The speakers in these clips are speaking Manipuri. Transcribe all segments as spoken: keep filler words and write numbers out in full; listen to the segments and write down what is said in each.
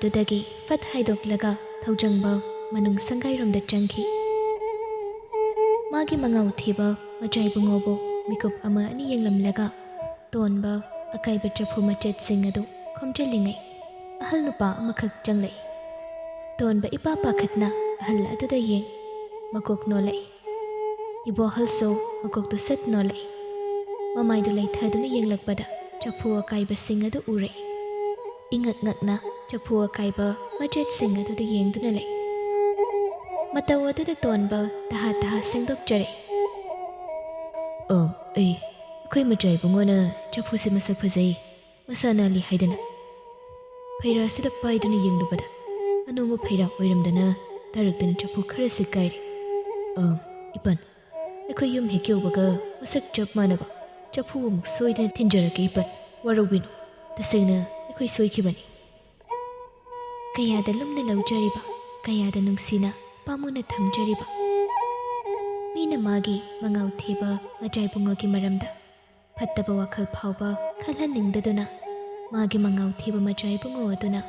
ꯑꯗꯨꯗꯒꯤ ꯐꯠ ꯍꯥꯏꯗꯣꯛꯂꯒ ꯊꯧꯖꯪꯕ ꯃꯅꯨꯡ ꯁꯪꯒꯥꯏꯔꯣꯝꯗ ꯆꯪꯈꯤ꯫ ꯃꯥꯒꯤ ꯃꯉꯥꯎ ꯊꯤꯕ ꯃꯆꯥ ꯏꯕꯨꯡꯉꯣꯕꯨ ꯃꯤꯀꯨꯞ ꯑꯃ ꯑꯅꯤ ꯌꯦꯡꯂꯝꯂꯒ ꯇꯣꯟꯕ ꯑꯀꯥꯏꯕ ꯆꯐꯨ ꯃꯆꯦꯠꯁꯤꯡ ꯑꯗꯨ ꯈꯣꯝꯖꯤꯜꯂꯤꯉꯩ ꯑꯍꯜ ꯅꯨꯄꯥ ꯑꯃꯈꯛ ꯆꯪꯂꯛꯏ꯫ ꯇꯣꯟꯕ ꯏꯄꯥ ꯄꯥꯈꯠꯅ ꯑꯍꯜ ꯑꯗꯨꯗ ꯌꯦꯡ ꯃꯀꯣꯛ ꯅꯣꯜꯂꯛꯏ꯫ ꯏꯕꯣꯍꯜꯁꯨ ꯃꯀꯣꯛꯇꯨ ꯁꯠ ꯅꯣꯜꯂꯛꯏ꯫ ꯃꯃꯥꯏꯗꯨ ꯂꯩꯊꯗꯨꯅ ꯌꯦꯡꯂꯛꯄꯗ ꯆꯐꯨ ꯑꯀꯥꯏꯕꯁꯤꯡ ꯑꯗꯨ ꯎꯔꯛꯏ꯫ ꯏꯉꯛ ꯉꯛꯅ ꯆꯐꯨ ꯑꯀꯥꯏꯕ ꯃꯆꯦꯠꯁꯤꯡ ꯑꯗꯨꯗ ꯌꯦꯡꯗꯨꯅ ꯂꯩ꯫ ꯃꯇꯧ ꯑꯗꯨꯗ ꯇꯣꯟꯕ ꯇꯍꯥ ꯇꯍꯥ ꯁꯦꯡꯗꯣꯛꯆꯔꯛꯏ꯫ "ꯑꯣ, ꯑꯩ, ꯑꯩꯈꯣꯏ ꯃꯆꯥ ꯏꯕꯨꯡꯉꯣꯅ ꯆꯐꯨꯁꯤ ꯃꯁꯛ ꯐꯖꯩ, ꯃꯁꯥ ꯅꯥꯜꯂꯤ ꯍꯥꯏꯗꯅ ꯐꯩꯔꯥꯁꯤꯗ ꯄꯥꯏꯗꯨꯅ ꯌꯦꯡꯂꯨꯕꯗ ꯑꯅꯧꯕ ꯐꯩꯔꯥ ꯑꯣꯏꯔꯝꯗꯅ ꯇꯥꯔꯛꯇꯅ ꯆꯐꯨ ꯈꯔꯁꯤ ꯀꯥꯏꯔꯦ꯫ ꯑ, ꯏꯄꯟ, ꯑꯩꯈꯣꯏ ꯌꯨꯝ ꯍꯦꯛ ꯌꯧꯕꯒ ꯃꯁꯛ ꯆꯞ ꯃꯥꯟꯅꯕ ꯆꯐꯨ ꯑꯃꯨꯛ ꯁꯣꯏꯗꯅ ꯊꯤꯟꯖꯔꯛꯀꯦ ꯏꯄꯟ, ꯋꯥꯔꯧꯕꯤꯅꯨ꯫ ꯇꯁꯦꯡꯅ ꯑꯩꯈꯣꯏ ꯁꯣꯏꯈꯤꯕꯅꯤ꯫" ꯀꯌꯥꯗ ꯂꯨꯝꯅ ꯂꯧꯖꯔꯤꯕ, ꯀꯌꯥꯗ ꯅꯨꯡꯁꯤꯅ ꯄꯥꯝꯃꯨꯅ ꯊꯝꯖꯔꯤꯕ꯫ ꯃꯤꯅ ꯃꯥꯒꯤ ꯃꯉꯥꯎ ꯊꯤꯕ ꯃꯆꯥ ꯏꯕꯨꯡꯉꯣꯒꯤ ꯃꯔꯝꯗ ꯐꯠꯇꯕ ꯋꯥꯈꯜ ꯐꯥꯎꯕ ꯈꯜꯍꯟꯅꯤꯡꯗꯗꯨꯅ ꯃꯥꯒꯤ ꯃꯉꯥꯎ ꯊꯤꯕ ꯃꯆꯥ ꯏꯕꯨꯡꯉꯣ ꯑꯗꯨꯅ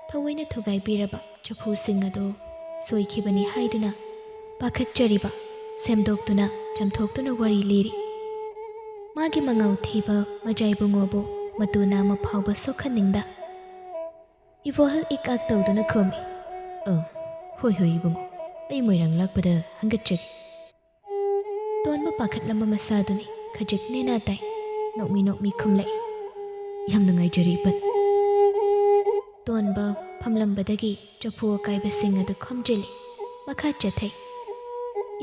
ꯊꯑꯣꯏꯅ ꯊꯨꯒꯥꯏꯕꯤꯔꯕ ꯆꯐꯨꯁꯤꯡ ꯑꯗꯨ ꯁꯣꯏꯈꯤꯕꯅꯤ ꯍꯥꯏꯗꯨꯅ ꯄꯥꯈꯠꯆꯔꯤꯕ, ꯁꯦꯝꯗꯣꯛꯇꯨꯅ ꯆꯥꯝꯊꯣꯛꯇꯨꯅ ꯋꯥꯔꯤ ꯂꯤꯔꯤ꯫ ꯃꯥꯒꯤ ꯃꯉꯥꯎ ꯊꯤꯕ ꯃꯆꯥ ꯏꯕꯨꯡꯉꯣꯕꯨ ꯃꯇꯨ ꯅꯥꯝꯃ ꯐꯥꯎꯕ ꯁꯣꯛꯍꯟꯅꯤꯡꯗ ꯏꯕꯣꯍꯜ ꯏꯛ ꯑꯥꯛ ꯇꯧꯗꯨꯅ ꯈꯨꯝꯃꯤ꯫ "ꯑ, ꯍꯣꯏ ꯍꯣꯏ ꯏꯕꯨꯡꯉꯣ, ꯑꯩ ꯃꯣꯏꯔꯥꯡ ꯂꯥꯛꯄꯗ ꯍꯪꯒꯠꯆꯒꯦ꯫" ꯇꯣꯟꯕ ꯄꯥꯈꯠꯂꯝꯕ ꯃꯁꯥꯗꯨꯅꯤ ꯈꯖꯤꯛ ꯅꯦꯅꯥ ꯇꯥꯏ꯫ ꯅꯣꯛꯃꯤ ꯅꯣꯛꯃꯤ ꯈꯨꯝꯂꯛꯏ꯫ "ꯌꯥꯝ ꯅꯨꯡꯉꯥꯏꯖꯔꯦ ꯏꯄꯟ꯫" ꯇꯣꯟꯕ ꯐꯝꯂꯝꯕꯗꯒꯤ ꯆꯐꯨ ꯑꯀꯥꯏꯕꯁꯤꯡ ꯑꯗꯨ ꯈꯣꯝꯖꯤꯜꯂꯤ꯫ ꯃꯈꯥ ꯆꯠꯊꯩ꯫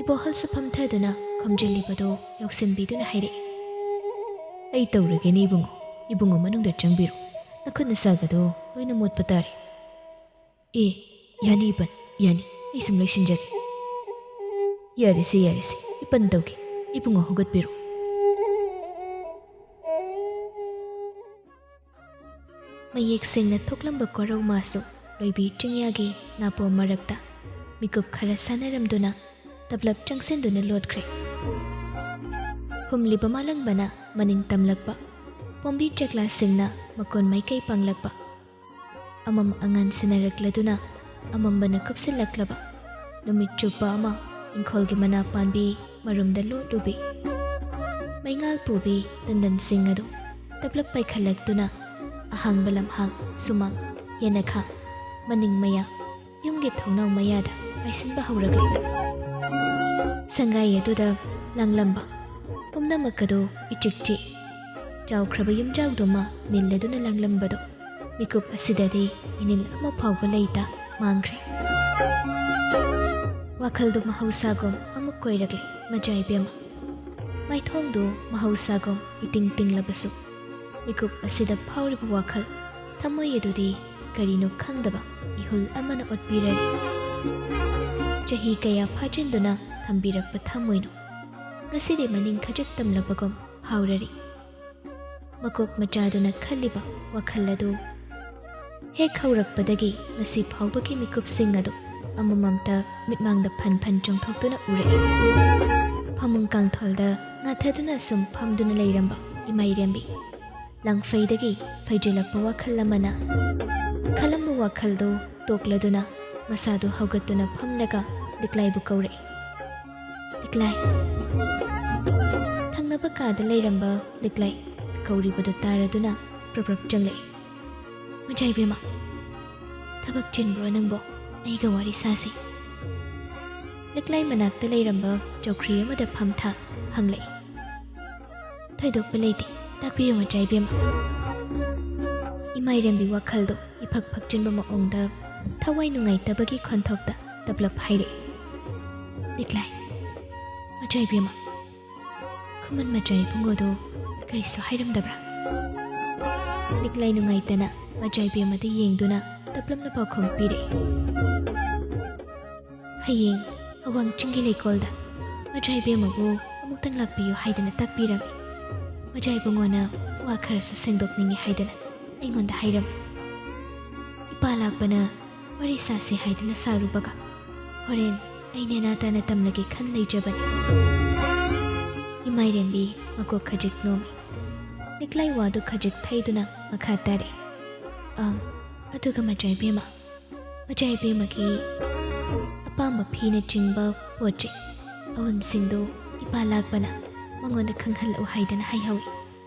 ꯏꯕꯣꯍꯜꯁꯨ ꯐꯝꯊꯗꯨꯅ ꯈꯣꯝꯖꯤꯜꯂꯤꯕꯗꯨ ꯌꯧꯁꯤꯟꯕꯤꯗꯨꯅ ꯍꯥꯏꯔꯛꯏ꯫ "ꯑꯩ ꯇꯧꯔꯒꯦꯅꯦ ꯏꯕꯨꯡꯉꯣ꯫ ꯏꯕꯨꯡꯉꯣ ꯃꯅꯨꯡꯗ ꯆꯪꯕꯤꯔꯣ꯫ ꯅꯈꯨꯠ ꯅꯁꯥꯒꯗꯣ ꯂꯣꯏꯅ ꯃꯣꯠꯄ ꯇꯥꯔꯦ꯫" "ꯑꯦ, ꯌꯥꯅꯤ ꯏꯄꯟ, ꯌꯥꯅꯤ꯫ ꯑꯩ ꯁꯨꯝ ꯂꯣꯏꯁꯤꯟꯖꯒꯦ꯫" "ꯌꯥꯔꯦꯁꯦ, ꯌꯥꯔꯦꯁꯦ꯫ ꯏꯄꯟ ꯇꯧꯒꯦ꯫ ꯏꯕꯨꯡꯉꯣ ꯍꯧꯒꯠꯄꯤꯔꯣ꯫" ꯃꯌꯦꯛ ꯁꯦꯡꯅ ꯊꯣꯛꯂꯝꯕ ꯀꯣꯔꯧ ꯃꯥꯁꯨ ꯂꯣꯏꯕꯤ ꯆꯤꯡꯌꯥꯒꯤ ꯅꯥꯄꯣꯝ ꯃꯔꯛꯇ ꯃꯤꯀꯨꯞ ꯈꯔ ꯁꯥꯟꯅꯔꯝꯗꯨꯅ ꯇꯞꯂꯞ ꯆꯪꯁꯤꯟꯗꯨꯅ ꯂꯣꯠꯈ꯭ꯔꯦ꯫ ꯍꯨꯝꯂꯤꯕ ꯃꯥꯂꯪꯕꯅ ꯃꯅꯤꯡ ꯇꯝꯂꯛꯄ, ꯄꯣꯝꯕꯤ ꯆꯦꯛꯂꯥꯁꯤꯡꯅ ꯃꯀꯣꯟ ꯃꯥꯏꯀꯩ ꯄꯥꯡꯂꯛꯄ, ꯑꯃꯝ ꯑꯉꯥꯟ ꯁꯤꯟꯅꯔꯛꯂꯗꯨꯅ ꯑꯃꯝꯕꯅ ꯀꯨꯞꯁꯤꯜꯂꯛꯂꯕ ꯅꯨꯃꯤꯠ ꯆꯨꯞꯄ ꯑꯃ ꯏꯪꯈꯣꯜꯒꯤ ꯃꯅꯥ ꯄꯥꯝꯕꯤ ꯃꯔꯨꯝꯗ ꯂꯣꯠꯂꯨꯕꯤ꯫ ꯃꯩꯉꯥꯜ ꯄꯨꯕꯤ ꯇꯟꯗꯟꯁꯤꯡ ꯑꯗꯨ ꯇꯞꯂꯞ ꯄꯥꯏꯈꯠꯂꯛꯇꯨꯅ ꯑꯍꯥꯡꯕ ꯂꯝꯍꯥꯡ, ꯁꯨꯃꯥꯡ, ꯌꯦꯅꯈꯥ, ꯃꯅꯤꯡ ꯃꯌꯥ, ꯌꯨꯝꯒꯤ ꯊꯣꯡꯅꯥꯎ ꯃꯌꯥꯗ ꯄꯥꯏꯁꯤꯟꯕ ꯍꯧꯔꯛꯂꯦ꯫ ꯁꯪꯒꯥꯏ ꯑꯗꯨꯗ ꯂꯥꯡꯂꯝꯕ ꯄꯨꯝꯅꯃꯛ ꯑꯗꯨ ꯏꯆꯤꯛ ꯆꯤꯛꯏ꯫ ꯆꯥꯎꯈ꯭ꯔꯕ ꯌꯨꯝꯖꯥꯎꯗꯨꯃ ꯅꯤꯜꯂꯗꯨꯅ ꯂꯥꯡꯂꯝꯕꯗꯨ ꯃꯤꯀꯨꯞ ꯑꯁꯤꯗꯗꯤ ꯏꯅꯤꯜ ꯑꯃ ꯐꯥꯎꯕ ꯂꯩꯇ ꯃꯥꯡꯈ꯭ꯔꯦ꯫ ꯋꯥꯈꯜꯗꯨ ꯃꯍꯧꯁꯥꯒꯨꯝ ꯑꯃꯨꯛ ꯀꯣꯏꯔꯛꯂꯦ ꯃꯆꯥ ꯏꯕꯦꯝꯃ꯫ ꯃꯥꯏꯊꯣꯡꯗꯨ ꯃꯍꯧꯁꯥꯒꯨꯝ ꯏꯇꯤꯡ ꯇꯤꯡꯂꯕꯁꯨ, ꯃꯤꯀꯨꯞ ꯑꯁꯤꯗ ꯐꯥꯎꯔꯤꯕ ꯋꯥꯈꯜ, ꯊꯃꯣꯏ ꯑꯗꯨꯗꯤ ꯀꯔꯤꯅꯣ ꯈꯪꯗꯕ ꯏꯍꯨꯜ ꯑꯃꯅ ꯑꯣꯠꯄꯤꯔꯔꯤ꯫ ꯆꯍꯤ ꯀꯌꯥ ꯐꯥꯖꯤꯟꯗꯨꯅ ꯊꯝꯕꯤꯔꯛꯄ ꯊꯃꯣꯏꯅꯣ ꯉꯁꯤꯗꯤ ꯃꯅꯤꯡ ꯈꯖꯤꯛ ꯇꯝꯂꯕꯒꯨꯝ ꯐꯥꯎꯔꯔꯤ꯫ ꯃꯀꯣꯛ ꯃꯆꯥꯗꯨꯅ ꯈꯜꯂꯤꯕ ꯋꯥꯈꯜ ꯑꯗꯨ ꯍꯦꯛ ꯍꯧꯔꯛꯄꯗꯒꯤ ꯉꯁꯤ ꯐꯥꯎꯕꯒꯤ ꯃꯤꯀꯨꯞꯁꯤꯡ ꯑꯗꯨ ꯑꯃꯃꯝꯇ ꯃꯤꯠꯃꯥꯡꯗ ꯐꯟ ꯐꯟ ꯆꯣꯡꯊꯣꯛꯇꯨꯅ ꯎꯔꯛꯏ꯫ ꯐꯃꯨꯡ ꯀꯥꯡꯊꯣꯜꯗ ꯉꯥꯊꯗꯨꯅ ꯁꯨꯝ ꯐꯝꯗꯨꯅ ꯂꯩꯔꯝꯕ ꯏꯃꯥ ꯏꯔꯦꯝꯕꯤ ꯂꯪꯐꯩꯗꯒꯤ ꯐꯩꯖꯤꯜꯂꯛꯄ ꯋꯥꯈꯜ ꯑꯃꯅ ꯈꯜꯂꯝꯕ ꯋꯥꯈꯜꯗꯨ ꯇꯣꯛꯂꯗꯨꯅ ꯃꯁꯥꯗꯨ ꯍꯧꯒꯠꯇꯨꯅ ꯐꯝꯂꯒ ꯂꯤꯛꯂꯥꯏꯕꯨ ꯀꯧꯔꯛꯏ꯫ ꯂꯤꯛꯂꯥꯏ꯫ ꯊꯪꯅꯕ ꯀꯥꯗ ꯂꯩꯔꯝꯕ ꯂꯤꯛꯂꯥꯏ ꯀꯧꯔꯤꯕꯗꯨ ꯇꯥꯔꯗꯨꯅ ꯄ꯭ꯔꯞ ꯄ꯭ꯔꯞ ꯆꯪꯂꯛꯏ꯫ ꯃꯆꯥ ꯏꯕꯦꯝꯃ, ꯊꯕꯛ ꯆꯤꯟꯕ꯭ꯔꯣ ꯅꯪꯕꯣ? ꯑꯩꯒ ꯋꯥꯔꯤ ꯁꯥꯁꯤ꯫ ꯂꯤꯛꯂꯥꯏ ꯃꯅꯥꯛꯇ ꯂꯩꯔꯝꯕ ꯆꯧꯀ꯭ꯔꯤ ꯑꯃꯗ ꯐꯝꯊ ꯍꯪꯂꯛꯏ꯫ ꯊꯣꯏꯗꯣꯛꯄ ꯂꯩꯇꯦ, ꯇꯥꯛꯄꯤꯌꯨ ꯃꯆꯥ ꯏꯕꯦꯝꯃ꯫ ꯏꯃꯥ ꯏꯔꯦꯝꯕꯤ ꯋꯥꯈꯜꯗꯣ ꯏꯐꯛ ꯐꯛꯆꯤꯟꯕ ꯃꯑꯣꯡꯗ ꯊꯋꯥꯏ ꯅꯨꯡꯉꯥꯏꯇꯕꯒꯤ ꯈꯣꯟꯊꯣꯛꯇ ꯇꯞꯂꯞ ꯍꯥꯏꯔꯛꯏ꯫ ꯂꯤꯛꯂꯥꯏ꯫ ꯃꯆꯥ ꯏꯕꯦꯝꯃ, ꯈꯨꯃꯟ ꯃꯆꯥ ꯏꯕꯨꯡꯉꯣꯗꯣ ꯀꯔꯤꯁꯨ ꯍꯥꯏꯔꯝꯗꯕ꯭ꯔꯥ? ꯂꯤꯛꯂꯥꯏ ꯅꯨꯡꯉꯥꯏꯇꯅ ꯃꯆꯥ ꯏꯕꯦꯝꯃꯗ ꯌꯦꯡꯗꯨꯅ ꯇꯞꯂꯞꯅ ꯄꯥꯎꯈꯨꯝ ꯄꯤꯔꯛꯏ꯫ ꯍꯌꯦꯡ ꯑꯋꯥꯡ ꯆꯤꯡꯒꯤ ꯂꯩꯀꯣꯜꯗ ꯃꯆꯥ ꯏꯕꯦꯝꯃꯕꯨ ꯑꯃꯨꯛꯇꯪ ꯂꯥꯛꯄꯤꯌꯨ ꯍꯥꯏꯗꯅ ꯇꯥꯛꯄꯤꯔꯝꯃꯤ꯫ ꯃꯆꯥ ꯏꯕꯨꯡꯉꯣꯅ ꯋꯥ ꯈꯔꯁꯨ ꯁꯦꯡꯗꯣꯛꯅꯤꯡꯉꯤ ꯍꯥꯏꯗꯅ ꯑꯩꯉꯣꯟꯗ ꯍꯥꯏꯔꯝꯃꯤ꯫ ꯏꯄꯥ ꯂꯥꯛꯄꯅ ꯋꯥꯔꯤ ꯁꯥꯁꯤ ꯍꯥꯏꯗꯨꯅ ꯁꯥꯔꯨꯕꯒ ꯍꯣꯔꯦꯟ ꯑꯩ ꯅꯦꯅꯥ ꯇꯥꯅ ꯇꯝꯂꯒꯦ ꯈꯟ ꯂꯩꯖꯕꯅꯤ꯫ ꯏꯃꯥꯏꯔꯦꯝꯕꯤ ꯃꯀꯣꯛ ꯈꯖꯤꯛ ꯅꯣꯝꯃꯤ꯫ ꯂꯤꯛꯂꯥꯏ ꯋꯥꯗꯨ ꯈꯖꯤꯛ ꯊꯩꯗꯨꯅ ꯃꯈꯥ ꯇꯥꯔꯛꯏ꯫ ꯑꯝ, ꯑꯗꯨꯒ ꯃꯆꯥ ꯏꯕꯦꯝꯃ, ꯃꯆꯥ ꯏꯕꯦꯝꯃꯒꯤ ꯑꯄꯥꯝꯕ ꯐꯤꯅꯆꯤꯡꯕ ꯄꯣꯠ ꯆꯩ ꯑꯎꯟꯁꯤꯡꯗꯨ ꯏꯄꯥ ꯂꯥꯛꯄꯅ ꯃꯉꯣꯟꯗ ꯈꯪꯍꯜꯂꯛꯎ ꯍꯥꯏꯗꯅ ꯍꯥꯏꯍꯧꯏ꯫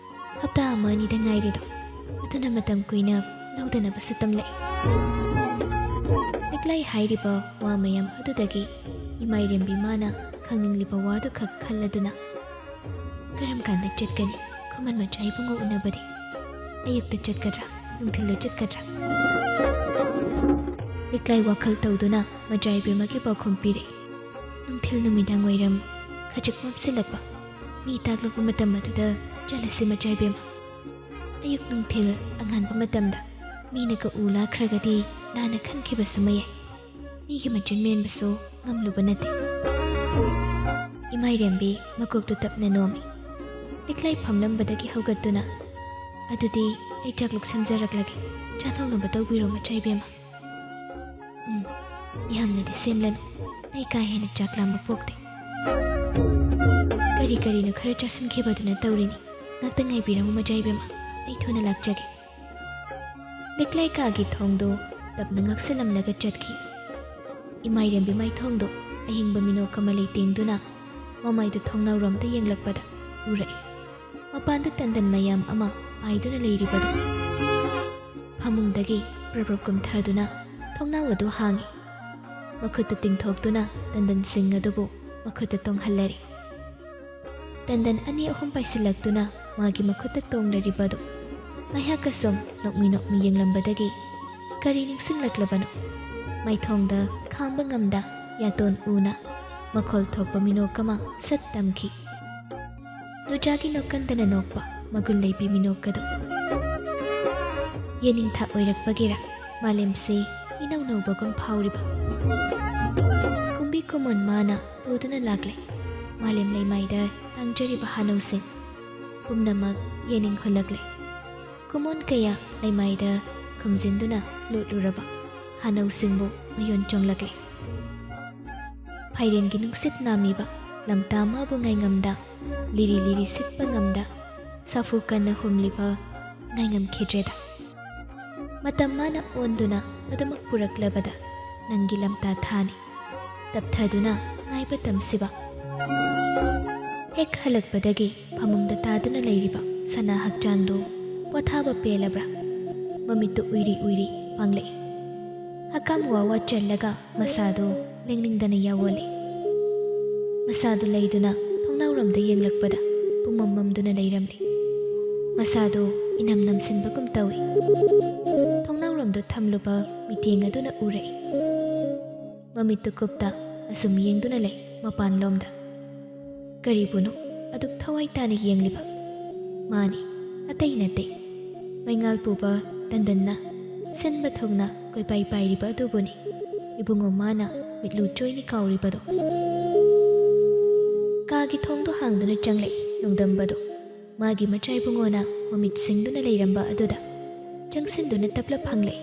ꯍꯞꯇꯥ ꯑꯃ ꯑꯅꯤꯗ ꯉꯥꯏꯔꯤꯗꯣ, ꯑꯗꯨꯅ ꯃꯇꯝ ꯀꯨꯏꯅ ꯂꯧꯗꯅꯕꯁꯨ ꯇꯝꯂꯛꯏ꯫ ꯂꯤꯛꯂꯥꯏ ꯍꯥꯏꯔꯤꯕ ꯋꯥ ꯃꯌꯥꯝ ꯑꯗꯨꯗꯒꯤ ꯏꯃꯥꯏꯔꯦꯝꯕꯤ ꯃꯥꯅ ꯈꯪꯅꯤꯡꯂꯤꯕ ꯋꯥꯗꯨ ꯈꯛ ꯈꯜꯂꯗꯨꯅ, "ꯀꯔꯝ ꯀꯥꯟꯗ ꯆꯠꯀꯅꯤ ꯈꯨꯃꯟ ꯃꯆꯥ ꯏꯕꯨꯡꯉꯣ ꯎꯅꯕꯗꯤ? ꯑꯌꯨꯛꯇ ꯆꯠꯀꯗ꯭ꯔꯥ, ꯅꯨꯡꯊꯤꯜꯗ ꯆꯠꯀꯗ꯭ꯔꯥ?" ꯂꯤꯛꯂꯥꯏ ꯋꯥꯈꯜ ꯇꯧꯗꯨꯅ ꯃꯆꯥ ꯏꯕꯦꯝꯃꯒꯤ ꯄꯥꯎꯈꯨꯝ ꯄꯤꯔꯦ꯫ "ꯅꯨꯡꯊꯤꯜ ꯅꯨꯃꯤꯗꯥꯡ ꯋꯥꯏꯔꯝ ꯈꯖꯤꯛ ꯃꯝꯁꯤꯜꯂꯛꯄ, ꯃꯤ ꯇꯥꯛꯂꯛꯄ ꯃꯇꯝ ꯑꯗꯨꯗ ꯆꯠꯂꯁꯤ ꯃꯆꯥ ꯏꯕꯦꯝꯃ꯫ ꯑꯌꯨꯛ ꯅꯨꯡꯊꯤꯜ ꯑꯉꯥꯟꯕ ꯃꯇꯝꯗ ꯃꯤꯅꯒ ꯎ ꯂꯥꯛꯈ꯭ꯔꯒꯗꯤ ꯂꯥꯟꯅ ꯈꯟꯈꯤꯕꯁꯨ ꯃꯌꯥꯏ꯫ ꯃꯤꯒꯤ ꯃꯆꯤꯟ ꯃꯦꯟꯕꯁꯨ ꯉꯝꯂꯨꯕ ꯅꯠꯇꯦ꯫" ꯏꯃꯥꯏꯔꯦꯝꯕꯤ ꯃꯀꯣꯛꯇꯨ ꯇꯞꯅ ꯅꯣꯝꯃꯤ꯫ ꯂꯤꯛꯂꯥꯏ ꯐꯝꯂꯝꯕꯗꯒꯤ ꯍꯧꯒꯠꯇꯨꯅ, "ꯑꯗꯨꯗꯤ ꯑꯩ ꯆꯥꯛꯂꯨꯛ ꯁꯦꯝꯖꯔꯛꯂꯒꯦ, ꯆꯥꯊꯣꯛꯅꯕ ꯇꯧꯕꯤꯔꯣ ꯃꯆꯥ ꯏꯕꯦꯝꯃ꯫" "ꯎꯝ, ꯌꯥꯝꯅꯗꯤ ꯁꯦꯝꯂꯅꯨ, ꯑꯩ ꯀꯥ ꯍꯦꯟꯅ ꯆꯥꯛ ꯂꯥꯝꯕ ꯄꯣꯛꯇꯦ꯫ ꯀꯔꯤ ꯀꯔꯤꯅꯣ ꯈꯔ ꯆꯥꯁꯤꯟꯈꯤꯕꯗꯨꯅ ꯇꯧꯔꯤꯅꯤ꯫ ꯉꯥꯛꯇ ꯉꯥꯏꯕꯤꯔꯝꯃꯨ ꯃꯆꯥ ꯏꯕꯦꯝꯃ, ꯑꯩ ꯊꯨꯅ ꯂꯥꯛꯆꯒꯦ꯫" ꯂꯤꯛꯂꯥꯏ ꯀꯥꯒꯤ ꯊꯣꯡꯗꯨ ꯇꯞꯅ ꯉꯥꯛꯁꯤꯜꯂꯝꯂꯒ ꯆꯠꯈꯤ꯫ ꯏꯃꯥꯏꯔꯦꯝꯕꯤ ꯃꯥꯏꯊꯣꯡꯗꯨ ꯑꯍꯤꯡꯕ ꯃꯤꯅꯣꯛ ꯑꯃ ꯂꯩꯇꯦꯡꯗꯨꯅ ꯃꯃꯥꯏꯗꯨ ꯊꯣꯡꯅꯥꯎꯔꯣꯝꯗ ꯌꯦꯡꯂꯛꯄꯗ ꯎꯔꯛꯏ꯫ ꯃꯄꯥꯟꯗ ꯇꯟꯗꯟ ꯃꯌꯥꯝ ꯑꯃ ꯄꯥꯏꯗꯨꯅ ꯂꯩꯔꯤꯕꯗꯨ꯫ ꯐꯃꯨꯡꯗꯒꯤ ꯄ꯭ꯔꯞ ꯄ꯭ꯔꯞ ꯀꯨꯝꯊꯗꯨꯅ ꯊꯣꯡꯅꯥꯎ ꯑꯗꯨ ꯍꯥꯡꯏ꯫ ꯃꯈꯨꯠꯇꯨ ꯇꯤꯡꯊꯣꯛꯇꯨꯅ ꯇꯟꯗꯟꯁꯤꯡ ꯑꯗꯨꯕꯨ ꯃꯈꯨꯠꯇ ꯇꯣꯡꯍꯜꯂꯔꯤ꯫ ꯇꯟꯗꯟ ꯑꯅꯤ ꯑꯍꯨꯝ ꯄꯥꯏꯁꯤꯜꯂꯛꯇꯨꯅ ꯃꯥꯒꯤ ꯃꯈꯨꯠꯇ ꯇꯣꯡꯂꯔꯤꯕꯗꯨ ꯉꯥꯏꯍꯥꯛ ꯑꯁꯨꯝ ꯅꯣꯛꯃꯤ ꯅꯣꯛꯃꯤ ꯌꯦꯡꯂꯝꯕꯗꯒꯤ ꯀꯔꯤ ꯅꯤꯡꯁꯤꯡꯂꯛꯂꯕꯅꯣ? ꯃꯥꯏꯊꯣꯡꯗ ꯈꯥꯡꯕ ꯉꯝꯗ ꯌꯥꯇꯣꯟ ꯎꯅ ꯃꯈꯣꯜ ꯊꯣꯛꯄ ꯃꯤꯅꯣꯛ ꯑꯃ ꯁꯠ ꯇꯝꯈꯤ꯫ ꯅꯨꯖꯥꯒꯤ ꯅꯣꯛꯀꯟꯗꯅ ꯅꯣꯛꯄ ꯃꯒꯨꯟ ꯂꯩꯕꯤ ꯃꯤꯅꯣꯛ ꯑꯗꯨ꯫ ꯌꯦꯅꯤꯡꯊꯥ ꯑꯣꯏꯔꯛꯄꯒꯤꯔ ꯃꯥꯂꯦꯝꯁꯤ ꯏꯅꯧ ꯅꯧꯕꯒꯨꯝ ꯐꯥꯎꯔꯤꯕ꯫ ꯀꯨꯝꯕꯤ ꯀꯨꯃꯣꯟ ꯃꯥꯅ ꯄꯨꯗꯨꯅ ꯂꯥꯛꯂꯦ꯫ ꯃꯥꯂꯦꯝ ꯂꯩꯃꯥꯏꯗ ꯇꯥꯡꯖꯔꯤꯕ ꯍꯥꯅꯧꯁꯤꯡ ꯄꯨꯝꯅꯃꯛ ꯌꯦꯅꯤꯡ ꯍꯨꯜꯂꯛꯂꯦ꯫ ꯀꯨꯃꯣꯟ ꯀꯌꯥ ꯂꯩꯃꯥꯏꯗ ꯈꯨꯝꯖꯤꯟꯗꯨꯅ ꯂꯣꯠꯂꯨꯔꯕ ꯍꯥꯅꯧꯁꯤꯡꯕꯨ ꯃꯌꯣꯟ ꯆꯣꯡꯂꯛꯂꯦ꯫ ꯐꯥꯏꯔꯦꯟꯒꯤ ꯅꯨꯡꯁꯤꯠ ꯅꯥꯝꯃꯤꯕ ꯂꯝꯇꯥ ꯑꯃꯕꯨ ꯉꯥꯏꯉꯝꯗ, ꯂꯤꯔꯤ ꯂꯤꯔꯤ ꯁꯤꯠꯄ ꯉꯝꯗ, ꯁꯥꯐꯨ ꯀꯟꯅ ꯍꯨꯝꯂꯤꯕ ꯉꯥꯏꯉꯝꯈꯤꯗ꯭ꯔꯦꯗ꯫ ꯃꯇꯝ ꯃꯥꯅ ꯑꯣꯟꯗꯨꯅ ꯑꯗꯨꯃꯛ ꯄꯨꯔꯛꯂꯕꯗ ꯅꯪꯒꯤ ꯂꯝꯇꯥ ꯊꯥꯅꯤ꯫ ꯇꯞꯊꯗꯨꯅ ꯉꯥꯏꯕ ꯇꯝꯁꯤꯕ꯫ ꯍꯦꯛ ꯍꯜꯂꯛꯄꯗꯒꯤ ꯐꯃꯨꯡꯗ ꯇꯥꯗꯨꯅ ꯂꯩꯔꯤꯕ ꯁꯅꯥ ꯍꯛꯆꯥꯡꯗꯨ ꯄꯣꯊꯥꯕ ꯄꯦꯜꯂꯕ꯭ꯔꯥ? ꯃꯃꯤꯠꯇꯨ ꯎꯏꯔꯤ ꯎꯏꯔꯤ ꯄꯥꯡꯂꯛꯏ꯫ ꯍꯀꯥꯝ ꯋꯥ ꯋꯥ ꯆꯜꯂꯒ ꯃꯁꯥꯗꯨ ꯂꯦꯡꯅꯤꯡꯗꯅ ꯌꯥꯋꯣꯜꯂꯤ꯫ ꯃꯁꯥꯗꯨ ꯂꯩꯗꯨꯅ ꯊꯣꯡꯅꯥꯎꯔꯣꯝꯗ ꯌꯦꯡꯂꯛꯄꯗ ꯄꯨꯡꯃꯝ ꯃꯝꯗꯨꯅ ꯂꯩꯔꯝꯂꯤ꯫ ꯃꯁꯥꯗꯨ ꯏꯅꯝ ꯅꯝꯁꯤꯟꯕꯒꯨꯝ ꯇꯧꯏ꯫ ꯊꯣꯡꯅꯥꯎꯔꯣꯝꯗ ꯊꯝꯂꯨꯕ ꯃꯤꯠꯌꯦꯡ ꯑꯗꯨꯅ ꯎꯔꯛꯏ꯫ ꯃꯃꯤꯠꯇꯨ ꯀꯨꯞꯇ ꯑꯁꯨꯝ ꯌꯦꯡꯗꯨꯅ ꯂꯩ ꯃꯄꯥꯟꯂꯣꯝꯗ꯫ ꯀꯔꯤꯕꯨꯅꯣ ꯑꯗꯨꯛ ꯊꯋꯥꯏ ꯇꯥꯅ ꯌꯦꯡꯂꯤꯕ? ꯃꯥꯅꯤ, ꯑꯇꯩ ꯅꯠꯇꯦ, ꯃꯩꯉꯥꯜ ꯄꯨꯕ ꯇꯟꯗꯟꯅ ꯁꯤꯟꯕ ꯊꯨꯡꯅ ꯀꯣꯏꯄꯥꯏ ꯄꯥꯏꯔꯤꯕ ꯑꯗꯨꯕꯨꯅꯤ꯫ ꯏꯕꯨꯡꯉꯣ ꯃꯥꯅ ꯃꯤꯠꯂꯨ ꯆꯣꯏꯅꯤ ꯀꯥꯎꯔꯤꯕꯗꯣ꯫ ꯀꯥꯒꯤ ꯊꯣꯡꯗꯣ ꯍꯥꯡꯗꯨꯅ ꯆꯪꯂꯛꯏ ꯅꯣꯡꯗꯝꯕꯗꯣ꯫ ꯃꯥꯒꯤ ꯃꯆꯥ ꯏꯕꯨꯡꯉꯣꯅ ꯃꯃꯤꯠ ꯁꯤꯡꯗꯨꯅ ꯂꯩꯔꯝꯕ ꯑꯗꯨꯗ ꯆꯪꯁꯤꯟꯗꯨꯅ ꯇꯞꯂꯞ ꯍꯪꯂꯛꯏ꯫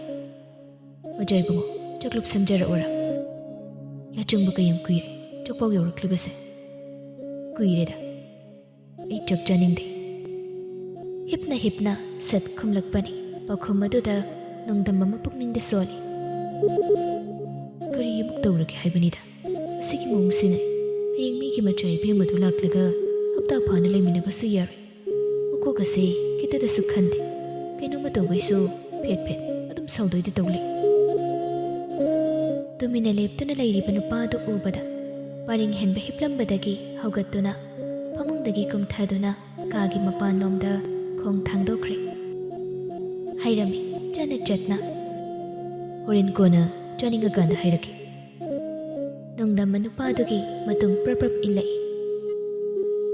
"ꯃꯆꯥ ꯏꯕꯨꯡꯉꯣ, ꯆꯥꯛꯂꯨꯞ ꯁꯦꯝꯖꯔꯛꯎꯔꯥ? ꯌꯥꯆꯪꯕ ꯀꯌꯥꯝ ꯀꯨꯏꯔꯦ, ꯆꯥꯛꯄꯥꯎ ꯌꯧꯔꯛꯂꯤꯕꯁꯦ?" "ꯀꯨꯏꯔꯦꯗ꯫ ꯑꯩ ꯆꯥꯛ ꯆꯥꯅꯤꯡꯗꯦ꯫" ꯍꯤꯞꯅ ꯍꯤꯞꯅ ꯁꯠ ꯈꯨꯝꯂꯛꯄꯅꯤ꯫ ꯄꯥꯎꯈꯨꯝ ꯑꯗꯨꯗ ꯅꯣꯡꯗꯝꯕ ꯑꯃ ꯄꯨꯛꯅꯤꯡꯗ ꯁꯣꯜꯂꯤ꯫ "ꯀꯔꯤ ꯑꯃꯨꯛ ꯇꯧꯔꯒꯦ ꯍꯥꯏꯕꯅꯤꯗ? ꯑꯁꯤꯒꯤ ꯃꯑꯣꯡꯁꯤꯅ ꯍꯌꯦꯡ ꯃꯤꯒꯤ ꯃꯆꯥ ꯏꯕꯦꯝꯃꯗꯨ ꯂꯥꯛꯂꯒ ꯍꯞꯇꯥ ꯐꯥꯅ ꯂꯩꯃꯤꯟꯅꯕꯁꯨ ꯌꯥꯔꯣꯏ꯫ ꯃꯀꯣꯛ ꯑꯁꯤ ꯈꯤꯇꯗꯁꯨ ꯈꯟꯗꯦ꯫ ꯀꯩꯅꯣꯝꯃ ꯇꯧꯕꯩꯁꯨ ꯐꯦꯠ ꯐꯦꯠ ꯑꯗꯨꯝ ꯁꯥꯎꯗꯣꯏꯗ ꯇꯧ ꯂꯩ꯫" ꯇꯨꯃꯤꯟꯅ ꯂꯦꯞꯇꯨꯅ ꯂꯩꯔꯤꯕ ꯅꯨꯄꯥꯗꯨ ꯎꯕꯗ ꯄꯔꯤꯡ ꯍꯦꯟꯕ ꯍꯤꯞꯂꯝꯕꯗꯒꯤ ꯍꯧꯒꯠꯇꯨꯅ ꯐꯃꯨꯡꯗꯒꯤ ꯀꯨꯝꯊꯗꯨꯅ ꯀꯥꯒꯤ ꯃꯄꯥꯟꯂꯣꯝꯗ ꯈꯣꯡ ꯊꯥꯡꯗꯣꯛꯈ꯭ꯔꯦ꯫ ꯍꯥꯏꯔꯝꯃꯤ ꯆꯠꯅ ꯆꯠꯅ꯫ "ꯍꯣꯔꯦꯟ ꯀꯣꯟꯅ ꯆꯥꯅꯤꯡꯉꯀꯥꯟꯗ ꯍꯥꯏꯔꯛꯀꯦ꯫" ꯅꯣꯡꯗꯝꯕ ꯅꯨꯄꯥꯗꯨꯒꯤ ꯃꯇꯨꯡ ꯄ꯭ꯔꯞ ꯄ꯭ꯔꯞ ꯏꯜꯂꯛꯏ꯫